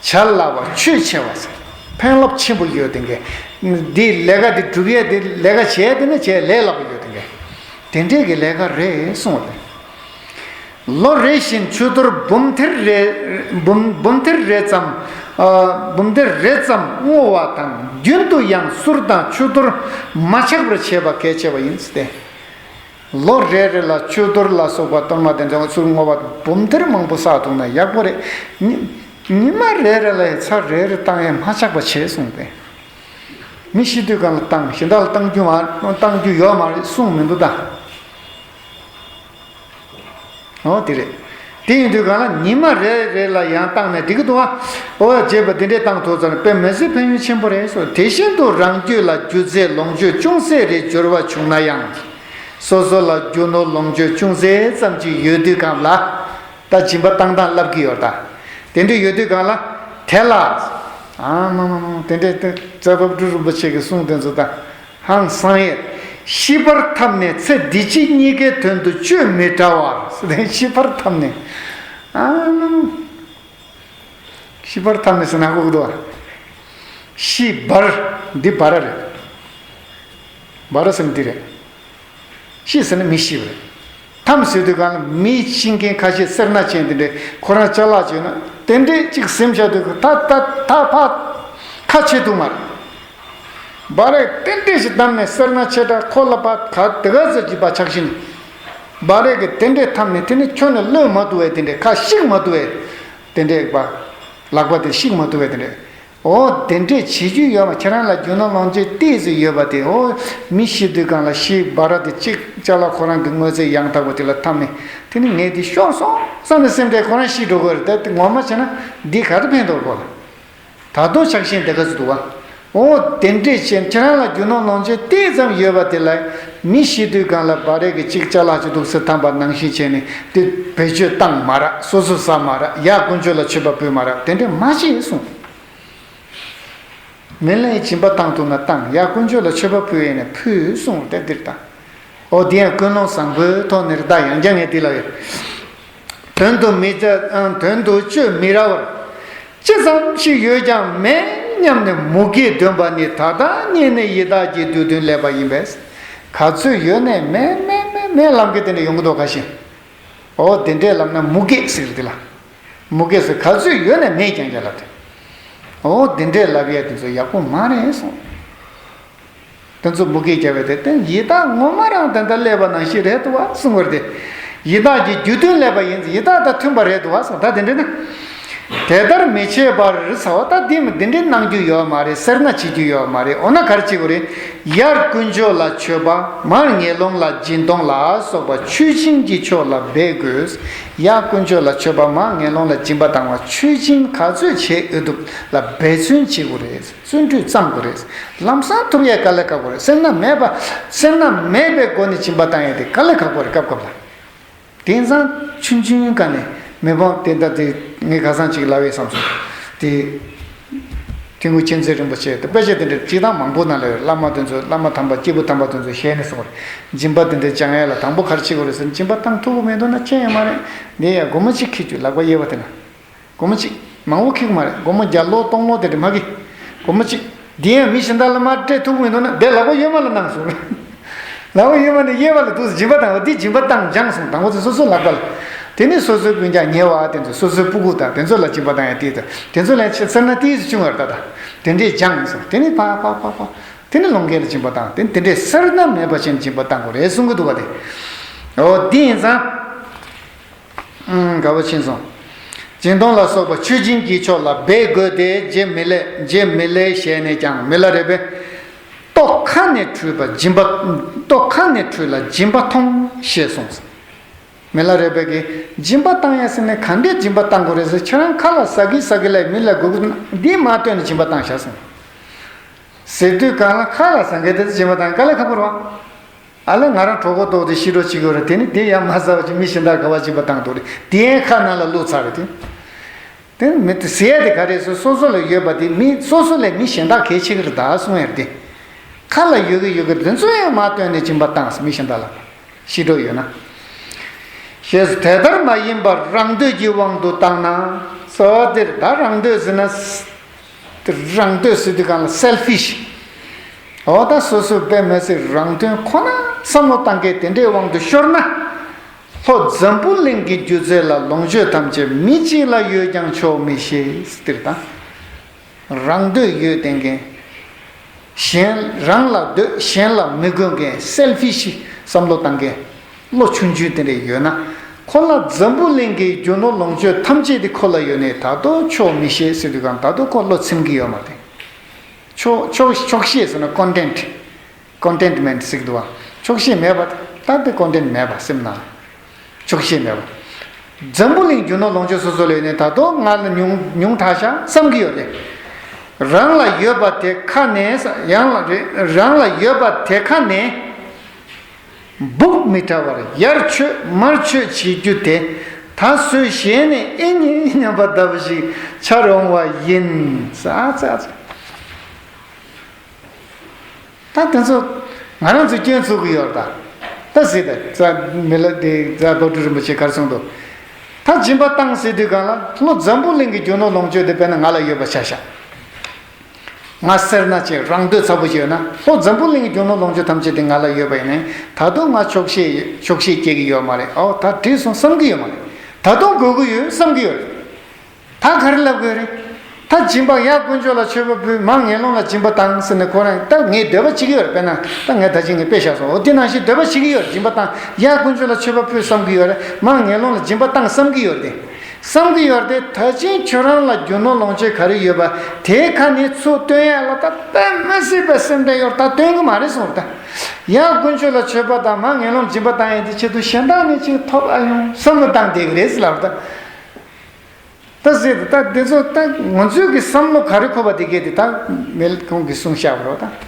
སླ་བ་ཆོད་ཆེ་བ་ཟེར། ཕན་རླབས་ཆེན་པོ་ཡོད་དེ་འགན། འདི་ལས་ཀ་འདི་སྒྲུབ་ཡས་འདི་ལས་ཀ་བྱས་དེ་ནི་བྱས་ལས་སླ་པོ་ཡོད་དེ་འགན། དེ་འདྲས་ཀྱི་ལས་ཀ་རེད་གསུངས་པ་རེད། ལོ་རེ་བཞིན་ཆུ་གཏོར་འབུམ་ཐེར་རེ། འབུམ་འབུམ་ཐེར་རེ་ཙམ། ཨ། འབུམ་ཐེར་རེ་ཙམ་བསྔོ་བ་དང་། རྒྱུན་དུ་ཡང་གསུར་དང་ཆུ་གཏོར་མ་ཆག་པར་བྱེད་པ་གལ་ཆེ་བ་ཡིན་ཏེ། ལོ་རེ་རེ་ལ་བཅུད་གཏོར་ལ་སོགས་པ་གཏོར་མ་དེ་ཚོ་ཚུར་བསྔོ་བ་འབུམ་ཐེར་མང་པོ་བསགས་ཐུབ་ན་ཡག་པོ་རེད། ཉི་ཉི་མ་རེ་རེ་ལ་ཡང་ཚར་རེ་རེ་བཏང་ཡང་མ་ཆག་པ་བྱས་གསུངས་པས། མི་ཤི་དུས་གང་ལ་བཏང་། གཞན་དག་ལ་བཏང་རྒྱུ་མ་བཏང་རྒྱུ་ཡོད་མ་རེད་གསུངས་མི་འདུག་ད། འོ་དེ་རེད། དེ་ཡིན་དུས་གང་ལ་ཉི་མ་རེ་རེ་ལ་ཡང་བཏང་ནས་འགྲིག་གི་འདུག་ཨ། འོ་བྱས་པ་འདི་འདྲས་བཏང་ཐུབ་ཙང་དཔེ་མི་སྲིད་ཕན་ཡོན་ཆེན་པོ་རེད་གསུངས། དེ་བཞིན་དུ་རང་རྒྱུད་ལ་རྒྱུ་རྫས་ལོངས་སྤྱོད་ཅུང་ཟད་རེ་འབྱོར་བ་བྱུང་ན་ཡང་། སོ་སོ་ལ་རྒྱུ་ནོར་ལོངས་སྤྱོད་ཅུང་ཟད་ཙམ་ཅིག་ཡོད་དུས་གང་ལ། ད་སྦྱིན་པ་བཏང་སྟངས་ལབ་ཀྱི་ཡོད་ད། དེ་འདྲ་ཡོད་དུས་གང་ལ། དེ་ལ། ཨ་མ་མ་མ་དེ་འདྲ་དེ་རྩ་བབ་འབྲུ་རིན་པོ་ཆེ་གི་གསུང་དེ་ཚོ་ད། ཧང་སང་ཡས། ཤི་བར་འཐམས་ནས་ཚེ་འདི་ཕྱི་གཉིས་ཀའི་དོན་དུ་སྤྱོད་མི་བྲལ་བར། ཤི་བར་འཐམས་ནས། ཨ་མ་མ། ཤི་བར་འཐམས་ནས་ཟེར་ན་ཧ་གོ་གི་འདུག་བ། ཤི་བར། འདི་བར་རེད། བར་ཟེར་ན་འདི་རེད། ཤི་ཟེར་ན་མི་ཤི་བ་རེད། འཐམས་ཟེར་དུས་གང་ལ་མི་ཤི་མཁན་ཁ་ཤས་སེར་སྣ་ཅན་དེ་འདྲས་ཁོ་རང་ཅ་ལག་ཅིག་ཡོད་ན་དེ་འདྲས་ཅིག་ཟིན་བཞག་དུས་ད་ད་ད་ཕ་ཁ་ཕྱེ་ཐུབ་མ་རེད། བ་རེད་དེ་འདྲས་ཞིག་བསྡམས་ནས་སེར་སྣ་ཆེ་དྲགས་ཁོ་ལ་ཕ་ག་དེ་ག་ཟེར་གྱི་པ་ཆགས་ཤིང་། བ་རེད་གི་དེ་འདྲས་འཐམས་ནས་དེ་ནི་ཁྱོན་ནས་གློད་མ་ཐུབ་པའི་དེ་འདྲས་ཁ་བཤིག་མ་ཐུབ་པའི་དེ་འདྲས་པ། ལག་པ་དེ་བཤིག་མ་ཐུབ་པའི་དེ་འདྲས། འོ་དེ་འདྲས་བྱེད་རྒྱུ་ཡོད་མ། ཁྱེད་རང་ལ་རྒྱུ་ནོར་ལོངས་སྤྱོད་ཏོག་ཙམ་ཡོད་པ་དེ་འོ་མི་ཤི་དུས་གང་ལ་ཤི་བ་ར་དེ་གཅིག་ཅ་ལག་ཁོ་རང་གི་དངོས་རྫས་ཡང་དག་པ་དེ་ལ་འཐམས་ནས་དེ་ནི་ངས་འདི་ཤོར་སོང་བསམ་ནས་སེམས་ཁྲལ་ཁོ་རང་ཤི་འགྲོ་གི་རེད། ད་དེ་ངོ་མ་བྱས་ན་འདི་ག་རེ་ཕན་ཐོགས་གོ་ལ། ད་དུང་ཆགས་ཞེན་དེ་ག་ཚོད་འདུག་བ། འོ་དེ་འདྲས་བྱས་ཁྱེད་རང་ལ་རྒྱུ་ནོར་ལོངས་སྤྱོད་ཏོག་ཙམ་ཡོད་པ་དེ་ལ་མི་ཤི་དུས་གང་ལ་བ་ར་གི་གཅིག་ཅ་ལག་ཅིག་འདུག་སེ་འཐམས་པ་ནང་བཞིན་བྱས་ནས་དེ་བེད་སྤྱོད་བཏང་མ་ར་སོ་སོ་ཟ་མ་ར་ཡ་དཀོན་མཆོག་ལ་མཆོད་པ་ཕུལ་མ་ར་དེ་འདྲས་མ་བྱེད་གསུངས། མི་ལ་སྦྱིན་པ་བཏང་ཐུབ་ན་བཏང་། ཡ་དཀོན་མཆོག་ལ་མཆོད་པ་ཕུལ་ཡས་ནས་ཕུལ་གསུངས་ཏེ་འདིར་བཏང་། འོ་དེ་ཡང་ཀུན་སློང་བཟང་པོའི་ཐོག་ནས་ད་ཡང་བསྐྱར་ངས་འདི་ལ་ཡོད། དོན་དུ་མི་བྱ་དོན་དུ་སྤྱོད་མི་ར་བར། ཅི་ཙམ་ཞིག་ཡོད་ཀྱང་མེད་སྙམ་ནས་མུ་གེས་འདོན་པ་ནི་ད་ལྟ་རྙེད་ནས་ཡི་དྭགས་ཀྱི་རྡུལ་བདུན་སླེབས་པ་ཡིན་པས། ག་ཚོད་ཡོད་ནས་མེད་མེད་མེད་མེད་ལམ་གྱི་དེ་འདྲ་ཡོང་གི་འདུག་ག་ཞིང་། འོ་དེ་འདྲས་ལབ་ན་མུ་གེ་ཟེར་དེ་ལ། མུ་གེ་ཟེར་ག་ཚོད་ཡོད་ནས་མེད་ཀྱང་ཀྱང་ལབ་དེ། འོ་དེ་འདྲས་ལབ་ཡས་དེ་ཚོ་ཡག་པོ་མ་རེད་གསུངས། དེ་ཚོ་མུ་གེ་རྒྱབ་པའི་དེ་བརྟེན་ཡི་དྭགས་ངོ་མ་རང་དེ་འདྲ་སླེབས་པ་ནང་བཞིན་རེད་འདུག་བ་གསུངས་པར་དེ། ཡི་དྭགས་ཀྱི་རྒྱུ་མཐུན་སླེབས་པ་ཡིན་ཡི་དྭགས་དང་མཐུན་པ་རེད་འདུག་བ་གསུངས། ད་དེ་འདྲས་ན། དེ་ལྟར་མི་བྱེད་པར་ཟེར་བ་ད་འདི་མི་འདི་འདྲའི་གནང་རྒྱུ་ཡོད་མ་རེད། སེར་སྣ་བྱེད་རྒྱུ་ཡོད་མ་རེད། འོ་ན་ག་རེ་བྱེད་དགོས་རེད། ཡར་དཀོན་མཆོག་ལ་མཆོད་པ་མར་ངན་སློང་ལ་སྦྱིན་གཏོང་ལ་སོགས་པ་མཆོད་སྦྱིན་གྱི་ཕྱོགས་ལ་འབད་དགོས། ཡར་དཀོན་མཆོག་ལ་མཆོད་པ་མར་ངན་སློང་ལ་སྦྱིན་པ་བཏང་བ་མཆོད་སྦྱིན་ག་ཚོད་བྱེད་འོས་ཐུབ་ལ་འབད་བརྩོན་བྱེད་དགོས་རེད། བརྩོན་འགྲུས་བརྩམ་དགོས་རེད། ལམ་སང་ཐུབ་ཡས་དཀའ་ལས་ཁག་པོ་རེད། སེར་སྣ་མེད་པ་སེར་སྣ་མེད་པའི་སྒོ་ནས་སྦྱིན་པ་བཏང་ཡས་དེ་དཀའ་ལས་ཁག་པོ་རེད་སྐབས་སྐབས་ལ། དེང་སང་ཆུང་ཆུང་ག་ནས་མི་འབངས་དེ་འདྲ་དེ་ངས་ཁ་སང་ཅིག་ལབ་ཡས་བསམ་སོང་། དེ་ཐེངས་གུ་མཁྱེན་བརྩེ་རིན་པོ་ཆེ་དེ་དཔེ་ཆ་དེ་འདྲ་སྤྱིར་བཏང་མང་པོ་ནང་ལ་ཡོད། བླ་མ་དེ་ཚོ་བླ་མ་དམ་པ་སྐྱེས་བུ་དམ་པ་དེ་ཚོ་ཞལ་ནས་གསུངས་པ་རེད། སྦྱིན་པ་དེ་འདྲ་བྱང་ཡས་ལ་དང་པོ་ག་རེ་བྱེད་དགོས་རེད་ཟེར་ན་སྦྱིན་པ་བཏང་ཐུབ་ཀྱི་མི་འདུག་ན་སྐྱོན་ཡོད་མ་རེད། འདི་ཡ་སྒོར་མོ་གཅིག་ཁྱེར་རྒྱུ་ལག་པ་གཡས་པ་དེ་ན། སྒོར་མོ་གཅིག་མང་པོ་ཁྱེར་གི་མ་རེད། སྒོར་མོ་བརྒྱ་ལོ་སྟོང་ལོ་དེ་འདྲ་མ་གི། སྒོར་མོ་གཅིག་འདི་ཡང་མི་གཞན་དག་ལ་མར་སྤྲད་ཐུབ་ཀྱི་མི་འདུག་ན་དེ་ལག་པ་གཡོན་མ་ལ་གནང་སོང་། ལག་པ་གཡོན་མ་ནས་གཡས་པ་ལ་འདུག་སྦྱིན་པ་བཏང་བ་འདི་སྦྱིན་པ་བཏང་སྦྱངས་སོང་། དང་པོ་ཚོ་སོ་སོ་ལག་པ་ལ། དེ་ནས་སོ་སོའི་སྤུན་ཀྱག་ཉེ་བ་དེ་ཚོ་སོ་སོའི་སྤུ་གུ་དང་དེ་ཚོ་ལ་སྦྱིན་པ་བཏང་ཡ་དེ་དང་དེ་ཚོ་ལ་ཆེ་སེར་སྣ་ཏིས་བྱུང་བར་ད་ད་དེ་འདྲས་སྦྱངས་སོང་། དེ་ནས་ཕ་ཕ་ཕ་ཕ་དེ་ནས་ལོངས་སྐལ་ལ་སྦྱིན་པ་བཏང་དེ་དེ་འདྲས་སེར་སྣ་མེད་པ་ཅན་སྦྱིན་པ་བཏང་དགོས་རེད་གསུང་གི་འདུག་བ་དེ། འོ་འདི་ཡིན་ཙང་། ཨང་། དགའ་བ་ཕྱིན་སོང་། སྦྱིན་གཏོང་ལ་སོགས་པ་མཆོད་སྦྱིན་གྱི་ཕྱོགས་ལ་འབད་དགོས་ཏེ་རྗེ་མི་ལས་རྗེ་མི་ལའི་ཞལ་ནས་ཀྱང་མི་ལ་རས་པས། རྟོག་ཁ་ནས་འཁྲུལ་པ་སྦྱིན་པ། རྟོག་ཁ་ནས་འཁྲུལ་ལ་སྦྱིན་པ་མཐོང་ཞེས་གསུངས། མི་ལ་རས་པས་ཀྱིས་སྦྱིན་པ་བཏང་ཡ་ཟེར་ནས་ག་འདྲས་སྦྱིན་པ་བཏང་དགོས་རེད་ཟེར། ཁྱེད་རང་ཁ་ལ་ཟ་གི་ཟ་གི་ལས་མི་ལ་དགོས་ཀྱི་འདི་མ་བཏོན་ནས་སྦྱིན་པ་བཏང་བཞག་སོང་། ཟེར་དུས་གང་ལ་ཁ་ལ་ཟ་མཁན་དེ་ཚོ་སྦྱིན་པ་བཏང་དཀའ་ལས་ཁག་པོ་རེད་བ། ཨ་ལས་ང་རང་གྲོད་ཁོག་ལྟོགས་ཏེ་ཤི་འགྲོ་བྱེད་ཀྱི་ཡོད་རེད། དེ་ནི་དེ་ཡང་མ་ཟ་བ་ཅིག་མི་གཞན་དག་ག་བ་སྦྱིན་པ་བཏང་འདུག་རེད། དེ་ཡང་ཁ་ནང་ལ་བླུགས་ཚར་རེད་དེ། དེ་ནི་མི་དེ་ཟེར་ཡ་དེ་ག་རེད་ཟེར། སོ་སོ་ལ་ཡོད་པ་དེ་མི་སོ་སོ་ལས་མི་གཞན་དག་གལ་ཆེ་གི་རེད་ད་གསུང་ཡ་རེད་དེ། ཁ་ལ་ཡོད་གི་ཡོད་གི་དེ་ཚོ་ཡང་མ་བཏོན་ནས་སྦྱིན་པ་བཏང་མི་གཞན་དག་ལ་ཤི་འགྲོ་ཡོད་ན། ཞེས་དེ་ལྟར་མ་ཡིན་པར་རང་འདོད་ཀྱི་དབང་དུ་བཏང་ན། གསོལ་བ་འདེབས། ད་རང་འདོད་ཟེར་ན། དེ་རང་འདོད་ཟེར་དུས་གང་ལ་སེལ་ཕིཤ། འོ་ད་སོ་སོའི་དཔེ་མི་སྲིད་རང་དོན་ཁོ་ན་བསམ་བློ་བཏང་མཁན་དེ་འདྲའི་དབང་དུ་ཤོར་ན། ལྷོ་འཛམ་བུ་གླིང་གི་སྒྱུ་རྩལ་ལ་ལོངས་སྤྱོད་ཐམས་ཅད་མི་གཅིག་ལ་ཡོད་ཀྱང་ཆོག་མི་ཤེས་ཟེར་ད། རང་འདོད་ཡོད་བསྡད་མཁན། གཞན་རང་ལ་འདོད་གཞན་ལ་མི་དགོས་མཁན་སེལ་ཕིཤ་བསམ་བློ་བཏང་མཁན། བློ་ཆུང་ཆུང་དེ་འདྲ་ཡོད་ན། ཁོ་ལ་འཛམ་བུ་གླིང་གི་རྒྱུ་ནོར་ལོངས་སྤྱོད་ཐམས་ཅད་དེ་ཁོ་ལ་ཡོད་ནས་ད་དུང་ཆོག་མི་ཤེས་ཟེར་དུས་གང་ད་དུང་ཁོ་བློ་ཚིམ་གྱི་ཡོད་མ་རེད། ཆོག་ཆོག་ཆོག་ཤེས་ཟེར་ན་ཀོན་ཊེན་ཊི། ཀོན་ཊེན་མེན་ཊི་ཟེར་གྱི་འདུག་བ། ཆོག་ཤེས་མེད་པ། ད་དེ་ཀོན་ཊེན་ཊི་མེད་པ་སེམས་ནང་། ཆོག་ཤེས་མེད་པ། འཛམ་བུ་གླིང་རྒྱུ་ནོར་ལོངས་སྤྱོད་སོ་སོ་ལ་ཡོད་ནས་ད་དུང་ང་ལ་ཉུང་ཉུང་དྲགས་ཤག་བསམ་གྱི་ཡོད་རེད། རང་ལ་ཡོད་པ་དེ་ཁ་ནས་ཡང་ལ་རེ་རང་ལ་ཡོད་པ་དེ་ཁ་ནས། སྦུག་མི་བྲལ་བར་ཡར་མཆོད་མར་མཆོད་བྱེད་རྒྱུ་དེ། ད་གཟོད་གཞན་ནི་ཨེ་རྙེད་སྙམ་པ་ལྟ་བུ་ཞིག་འཆར་འོང་བ་ཡིན། ཙག་ཙག་ཙག། ད་དེ་ཚོ་ང་རང་ཚོས་སྐྱོན་འཛུགས་ཀྱི་ཡོད་རེད་ད། ད་ཟེར་ད་ཙག་མི་ལ་དེ་ཙག་རྡོ་གྲུབ་རིན་པོ་ཆེ་ག་རེ་གསུངས་འདུག་ད་སྦྱིན་པ་བཏང་ཟེར་དུས་གང་ལ་ལྷོ་འཛམ་བུ་གླིང་གི་རྒྱུ་ནོར་ལོངས་སྤྱོད་དེ་དཔེར་ན་ང་ལ་ཡོད་པ་ཆ་བཞག་ང་སེར་སྣ་ཅན་རང་འདོད་ཚ་པོ་ཅིག་ཡོད་ན་ལྷོ་འཛམ་བུ་གླིང་གི་རྒྱུ་ནོར་ལོངས་སྤྱོད་ཐམས་ཅད་དེ་ང་ལ་ཡོད་པ་ཡིན་ནའི་ད་དུང་ང་ཆོག་ཤེས་ཆོག་ཤེས་སྐྱེ་གི་ཡོད་མ་རེད། ཨོ་ད་བྲིས་སོང་བསམ་གི་ཡོད་མ་རེད། ད་དུང་དགོས་ཀྱི་ཡོད་བསམ་གི་ཡོད་རེད། ད་ག་རེ་ལབ་དགོས་རེད། ད་སྦྱིན་པ་ཡ་དཀོན་མཆོག་ལ་མཆོད་པ་ཕུལ་མ་ངན་སློང་ལ་སྦྱིན་པ་བཏང་ཟེར་ནས་ཁོ་རང་ད་ངས་འདོད་པ་བྱེད་ཀྱི་ཡོད་རེད། དཔེར་ན་ད་ངས་ད་ཅི་ངས་དཔེ་བཞག་སོང་། འོ་དེ་ནང་བཞིན་འདོད་པ་བྱེད་ཀྱི་ཡོད་རེད། སྦྱིན་པ་བཏང་ཡ་དཀོན་མཆོག་ལ་མཆོད་པ་ཕུལ་བསམ་གི་ཡོད་རེད། མ་ངན་སློང་ལ་སྦྱིན་པ་བཏང་བསམ་གི་ཡོད་རེད་དེ། བསམ་གྱི་ཡོད་དེ་ད་ཅིང་ཁྱོད་རང་ལ་རྒྱུ་ནོར་ལོངས་སྤྱོད་ག་རེ་ཡོད་པ་དེའི་ཁ་ནས་ཚུར་བཏོན་ཡ་ལ་ད་དཔེ་མི་སྲིད་པའི་སེམས་ཁྲལ་ཡོད་ད་བཏོན་གི་མ་རེད་གསུངས། ད་ཡ་དཀོན་མཆོག་ལ་མཆོད་པ་དང་མ་ངན་སློང་སྦྱིན་པ་བཏང་ཡས་དེ་ཆེད་དུ་གཞན་དག་ནས་ཅིག་ཐོབ་ཨ་ཡོང་བསམ་བློ་བཏང་བསྡད་གི་རེད་ཟེར་ལབ། ད་ད་ཟེར་ད་དེ་ཚོ་ད་ང་ཚོའི་གི་བསམ་བློ་ག་རེ་འཁོར་བ་དེ་གས་དེ་ད་མེད་ཁོང་གིས་གསུངས་བཞག་པ་རེད་ད།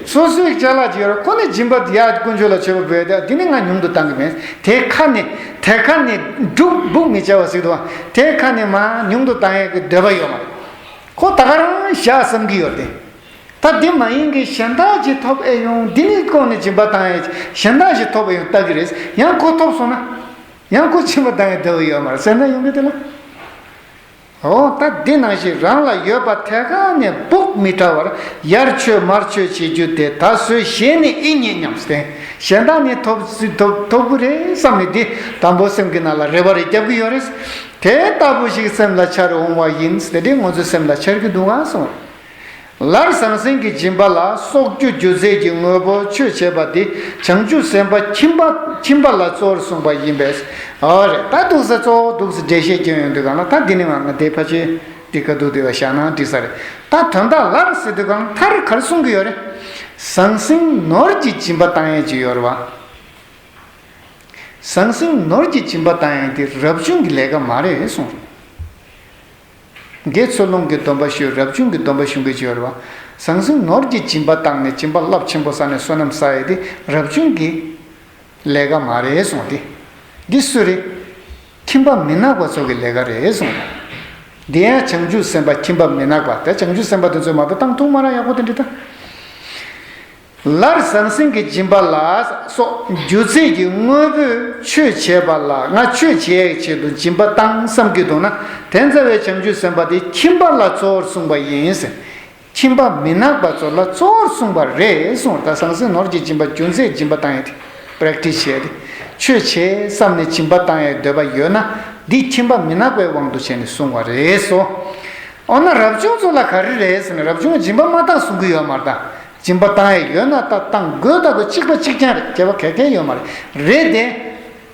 སོ་སོའི་ཅ་ལག་ཅིག་ཡོད་ར་ཁོ་ནི་སྦྱིན་པ་ཡ་དཀོན་མཆོག་ལ་མཆོད་པ་ཕུལ་ཡ་དེ་ནི་ང་ཉུང་དུ་བཏང་གི་མེད། དེ་ཁ་ནས་དེ་ཁ་ནས་སྦུག་སྦུག་མི་བྱ་བ་ཟིག་འདུག་བ། དེ་ཁ་ནས་མ་ཉུང་དུ་བཏང་ཡ་གི་འདོད་པ་ཡོད་མ་རེད། ཁོ་ད་ག་རང་བཞག་བསམ་གི་ཡོད་དེ། ད་འདི་མ་ཡིན་གི་གཞན་དག་ཅིག་ཐོབ་ཨེ་ཡོང་འདི་ནི་ཁོ་ནི་སྦྱིན་པ་བཏང་ཡ་གཞན་དག་ཅིག་ཐོབ་ཨེ་ཡོང་ལྟ་གི་རེད། ཡང་ཁོ་ཐོབ་སོང་ན་ཡང་ཁོ་སྦྱིན་པ་བཏང་ཡ་འདོད་པ་ཡོད་མ་རེད་ཟེར་ན་ཡོང་གི་དེ་ལ། འོ་ད་འདི་ནང་བཞིན་རང་ལ་ཡོད་པ་དེ་ག་ནས་སྦུག་མི་བྲལ་བར་ཡར་མཆོད་མར་མཆོད་བྱེད་རྒྱུ་དེ་ད་གཟོད་གཞན་ནི་ཨེ་རྙེད་སྙམ་སྟེ་གཞན་དག་ནི་ཐོབ་ཐོབ་ཐོབ་གི་རེད་བསམ་ནས་འདི་དང་པོ་སེམས་ཀྱི་ནང་ལ་རེ་བ་རེ་རྒྱབ་གི་ཡོད་རེད། དེ་ལྟ་བུ་ཞིག་སེམས་ལ་འཆར་འོང་བ་ཡིན་ཟེར་དེ་ང་ཚོའི་སེམས་ལ་འཆར་གི་འདུག་ག་གསུངས། ལར་ཟང་ཟིང་གི་སྦྱིན་པ་ལ་གསོག་རྒྱུ་རྒྱུ་རྫས་ཀྱི་དངོས་པོ་ཆོས་བྱེད་པ་འདི་བྱང་ཆུབ་སེམས་དཔའ་ཁྱིམ་པ་ཁྱིམ་པ་ལ་གཙོར་གསུངས་པ་ཡིན་པས། ཨོ་རེད་ད་འདུག་ས་གཙོ་བོ་འདུག་ས་འགྲེལ་བཤད་སྐྱོན་ཡོང་དུས་གང་ལ་ད་འདི་ནི་མ་ང་དེ་ཕལ་ཆེར་འདི་ག་འདུག་དེ་བ་བཞག་ན་འགྲིག་ས་རེད། ད་དོན་དག་ལར་ཟེར་དུས་གང་མཐར་ག་རེ་གསུང་གི་ཡོད་རེད། ཟང་ཟིང་ནོར་གྱི་སྦྱིན་པ་བཏང་ཡས་ཅིག་ཡོད་རེད་བ། ཟང་ཟིང་ནོར་གྱི་སྦྱིན་པ་བཏང་ཡས་དེ་རབ་བྱུང་གི་ལས་ཀ་མ་རེད་གསུངས། དགེ་ཚུལ་སློང་གི་སྡོམ་པ་ཞུ་རབ་བྱུང་གི་སྡོམ་པ་ཞུ་གི་ཅིག་ཡོད་རེད་བ། ཟང་ཟིང་ནོར་གྱི་སྦྱིན་པ་བཏང་ནས་སྦྱིན་པ་རླབས་ཆེན་པོ་བསགས་ནས་བསོད་ནམས་བསགས་ཡས་དེ་རབ་བྱུང་གི་ལས་ཀ་མ་རེད་གསུངས་ཏེ། འདི་སུ་རེད། ཁྱིམ་པ་མི་ནག་པ་ཚོ་གི་ལས་ཀ་རེད་གསུངས། འདི་ཡང་བྱང་ཆུབ་སེམས་དཔའ་ཁྱིམ་པ་མི་ནག་པ་དེ་བྱང་ཆུབ་སེམས་དཔའ་དེ་ཚོས་མ་གཏོགས་བཏང་ཐུབ་མ་རེད། ཡག་པོ་དེ་འདྲ་ད། ལར་ཟང་ཟིང་གི་སྦྱིན་པ་ལ་སོགས་རྒྱུ་རྫས་ཀྱི་དངོས་པོས་ཆོས་བྱེད་པ་ལ་ང་ཆོས་བྱེད་ཡག་ཆེད་དུ་སྦྱིན་པ་བཏང་བསམ་གྱི་འདུག་ན་དེ་ཚ་བའི་བྱང་ཆུབ་སེམས་དཔའ་དེ་ཁྱིམ་པ་ལ་གཙོ་བོར་གསུངས་པ་ཡིན་ཟེར། ཁྱིམ་པ་མི་ནག་པ་ཚོ་ལ་གཙོ་བོར་གསུངས་པ་རེད་གསུངས། ད་ཟང་ཟིང་ནོར་གྱི་སྦྱིན་པ་རྒྱུ་རྫས་སྦྱིན་པ་བཏང་ཡག་དེ་པེ་རེག་ཊི་སི་བྱས་ཏེ་ཆོས་བྱེད་བསམ་ནས་སྦྱིན་པ་བཏང་ཡག་འདོད་པ་ཡོད་ན་འདི་ཁྱིམ་པ་མི་ནག་པའི་དབང་དུ་བྱས་ནས་གསུངས་པ་རེད་སོ། འོ་ན་རབ་བྱུང་ཚོ་ལ་ག་རེ་རེད་ཟེར་ན་རབ་བྱུང་སྦྱིན་པ་མ་བཏང་གསུང་གི་ཡོད་མ་རེད། ད་སྦྱིན་པ་བཏང་ཡག་ཡོད་ན་ད་བཏང་དགོས་ད་དགོས་གཅིག་པ་གཅིག་རྐྱང་རེད། སྐྱེ་བ་ག་གེ་ཡོད་མ་རེད། རེད་དེ།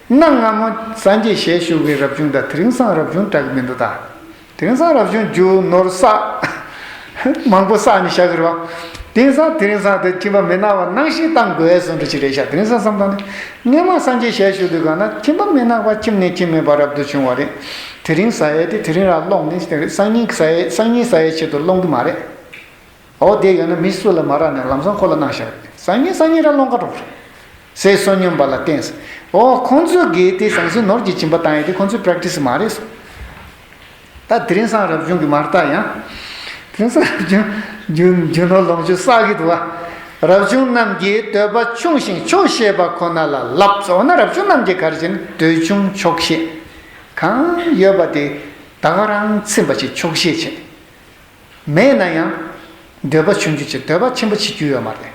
གནའ་སྔ་མོ་སངས་རྒྱས་ཞལ་བཞུགས་པའི་རབ་བྱུང་དང་དེ་རིང་སང་རབ་བྱུང་འདྲ་གི་མི་འདུག་ད། དེང་སང་རབ་བྱུང་རྒྱུ་ནོར་བསགས། མང་པོ་བསགས་ནས་བཞག་གི་རེད་བ། དེང་སང་དེ་རིང་སང་དེ་ཁྱིམ་པ་མི་ནག་པ་ནང་བཞིན་བཏང་དགོས་བཟོ་འདྲ་ཅིག་རེད་ཤག་དེ་རིང་སང་བསམ་བཏང་ནས་སྔོན་མ་སངས་རྒྱས་ཞལ་བཞུགས་དུས་གང་ན་ཁྱིམ་པ་མི་ནག་པ་ཁྱིམ་ནས་ཁྱིམ་མེད་པ་རབ་ཏུ་བྱུང་བ་རེད། དེ་རིང་ཟ་ཡས་དེ་དེ་རིང་ར་སློང་ནས་དེ་རིང་སང་ཉིན་ཟ་ཡས་སང་ཉིན་ཟ་ཡས་ཆེད་དུ་སློང་གི་མ་རེད། འོ་དེ་ཡོད་ན་མི་སུ་ལ་མ་རག་ནས་ལམ་སང་ཁོ་ལ་གནང་བཞག་རེད། སང་ཉིན་སང་ཉིན་ར་སློང་ག་འགྲོ་གི་རེད། ཟས་བསོད་སྙོམས་པ་ལ་བརྟེན་ཟེར། ཨོ་ཁོང་ཚོས་དགེ་དེ་ཟང་ཟིང་ནོར་གྱི་སྦྱིན་པ་བཏང་ཡས་དེ་ཁོང་ཚོའི་པེ་རེག་ཊི་སི་མ་རེད་ཟེར། ད་དེ་རིང་སང་རབ་བྱུང་གི་མ་རེད་ད་ཡང་། དེ་རིང་སང་རབ་བྱུང་རྒྱུ་རྒྱུ་ནོར་ལོངས་སྤྱོད་བསགས་ཀྱི་འདུག་བ། རབ་བྱུང་རྣམས་ཀྱིས་འདོད་པ་ཆུང་ཞིང་ཆོག་ཤེས་པ་ཁོ་ན་ལ་བསླབ་ཟེར། འོ་ན་རབ་བྱུང་རྣམས་ཀྱིས་ག་རེ་བྱེད་ན་འདོད་ཆུང་ཆོག་ཤེས། གང་ཡོད་པ་དེ་ད་ག་རང་ཚིམ་པ་ཞིག་ཆོག་ཤེས་བྱེད། མེད་ན་ཡང་། འདོད་པ་ཆུང་ཆུང་བྱེད། འདོད་པ་ཆེན་པོ་བྱེད་རྒྱུ་ཡོད་མ་རེད།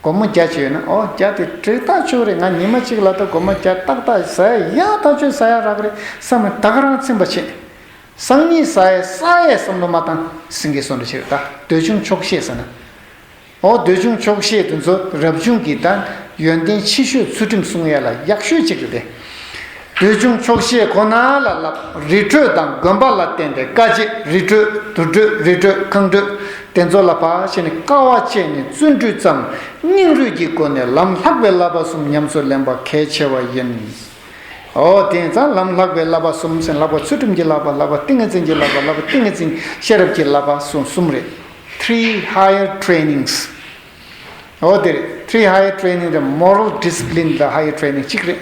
སྒོར་མོ་བརྒྱ་ཅིག་ཡོད་ན་ཨོ་བརྒྱ་དེ་དྲིལ་ཐག་ཆོད་རེད། ང་ཉི་མ་གཅིག་ལ་ད་སྒོར་མོ་བརྒྱ་ཏག་ཏག་ཟ་ཡ་ཡག་ཐག་ཆོད་ཟ་ཡ་རག་རེད་བསམ་ནས་ད་ག་རང་ཚིམ་པ་བྱེད། སང་ཉིན་ཟ་ཡ་ཟ་ཡ་བསམ་བློ་མ་བཏང་སེང་གེ་སོང་འདྲ་བྱེད་རེད་ད། འདོད་ཆུང་ཆོག་ཤེས་ཟེར་ན། ཨོ་འདོད་ཆུང་ཆོག་ཤེས་དེ་ཚོ་རབ་བྱུང་གི་ད་ ཡོན་ཏན་ཆེ་ཤོས་ཚུལ་ཁྲིམས་སྲུང་ཡས་ལ་ཡག་ཤོས་གཅིག་རེད་དེ། འདོད་ཆུང་ཆོག་ཤེས་ཁོ་ན་ལ་བསླབ། རི་ཁྲོད་དང་དགོན་པ་ལ་བརྟེན་ཏེ་དཀའ་སྤྱད། རི་ཁྲོད་དུར་ཁྲོད་རི་ཁྲོད་ཁང་ཁྲོད་དེ་ཚོ་ལ་ཕར་ཕྱིན་ནས་དཀའ་བ་སྤྱད་ནས་བརྩོན་འགྲུས་བརྩམས། སྙིང་རུས་ཀྱི་སྒོ་ནས་ལམ་ལྷག་པའི་བསླབ་པ་གསུམ་ཉམས་སུ་ལེན་པ་གལ་ཆེ་བ་ཡིན། འོ་དེ་ཙང་ལམ་ལྷག་པའི་བསླབ་པ་གསུམ་ཟེར། ལྷག་པ་ཚུལ་ཁྲིམས་ཀྱི་བསླབ་པ། ལྷག་པ་ཏིང་ངེ་འཛིན་གྱི་བསླབ་པ། ལྷག་པ་ཏིང་ངེ་འཛིན་ཤེས་རབ་ཀྱི་བསླབ་པ་གསུམ་གསུམ་རེད། Three higher trainings. འོ་དེ་རེད། Three higher training རེད། Moral discipline ལ་higher training གཅིག་རེད།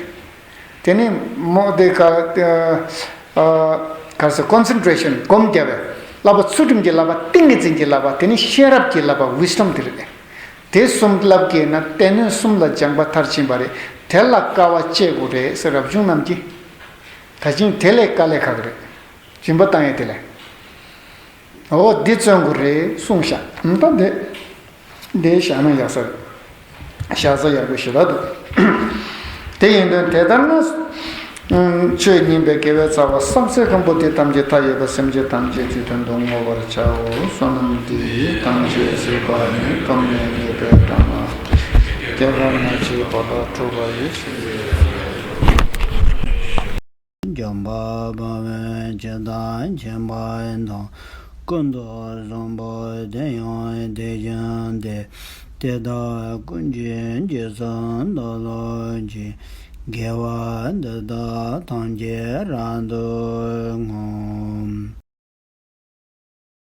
དེ་ནས་མོ་དེ་ག་ཨ་ག་རེ་ཟེར། concentration སྒོམ་རྒྱབ་པའི་བསླབ་པ། ཚུལ་ཁྲིམས་ཀྱི་བསླབ་པ། ཏིང་ངེ་འཛིན་གྱི་བསླབ་པ། དེ་ནས་ཤེས་རབ་ཀྱི་བསླབ་པ། wisdom དེ་རེད། དེ་གསུམ་བསླབ་དགོས་ན་སྡེ་སྣོད་གསུམ་ལ་སྦྱངས་པ་མཐར་ཕྱིན་པ་རེད། དེ་ལ་དཀའ་བ་སྤྱད་དགོས་རེད་ཟེར། རབ་བྱུང་རྣམས་ཀྱིས་ད་ཅིང་དེ་ལས་དཀའ་ལས་ཁག་རེད། སྦྱིན་པ་བཏང་ཡས་དེ་ལས། འོ་འདི་བརྩོན་དགོས་རེད་གསུངས་ཤག་ད་འདི་འདི་བཞག་ན་ཡག་ས་རེད། བཞག་ས་ཡག་པོ་ཞེ་དྲག་འདུག་དེ་ཡིན་དུས་དེ་ལྟར་ན། ཆོས་ཉན་པའི་དགེ་བའི་རྩ་བ་བསམ་གཟས་ཁམས་པོ་འདི་ཐམས་ཅད་མཐའ་ཡས་པ་སེམས་ཅན་ཐམས་ཅད་ཀྱི་དོན་དུ་བསྔོ་བར་བྱའོ། བསོད་ནམས་འདི་ཡིས་ཐམས་ཅད་གཟིགས་པ་ཉིད། ཐོབ་ནས་ཉེས་པའི་དགྲ་རྣམས་ཀྱི་ཁ་ལས་སྒྲོལ་བ་ཡི། འཇམ་དཔལ་དཔའ་བོས་ཇི་ལྟར་མཁྱེན་པ་དང་། ཀུན་ཏུ་བཟང་པོ་དེ་ཡང་དེ་བཞིན་ཏེ། དེ་དག་ཀུན་གྱི་རྗེས་སུ་བདག་སློབ་ཅིང་། དགེ་བ་འདི་དག་ཐམས་ཅད་རབ་ཏུ་བསྔོ།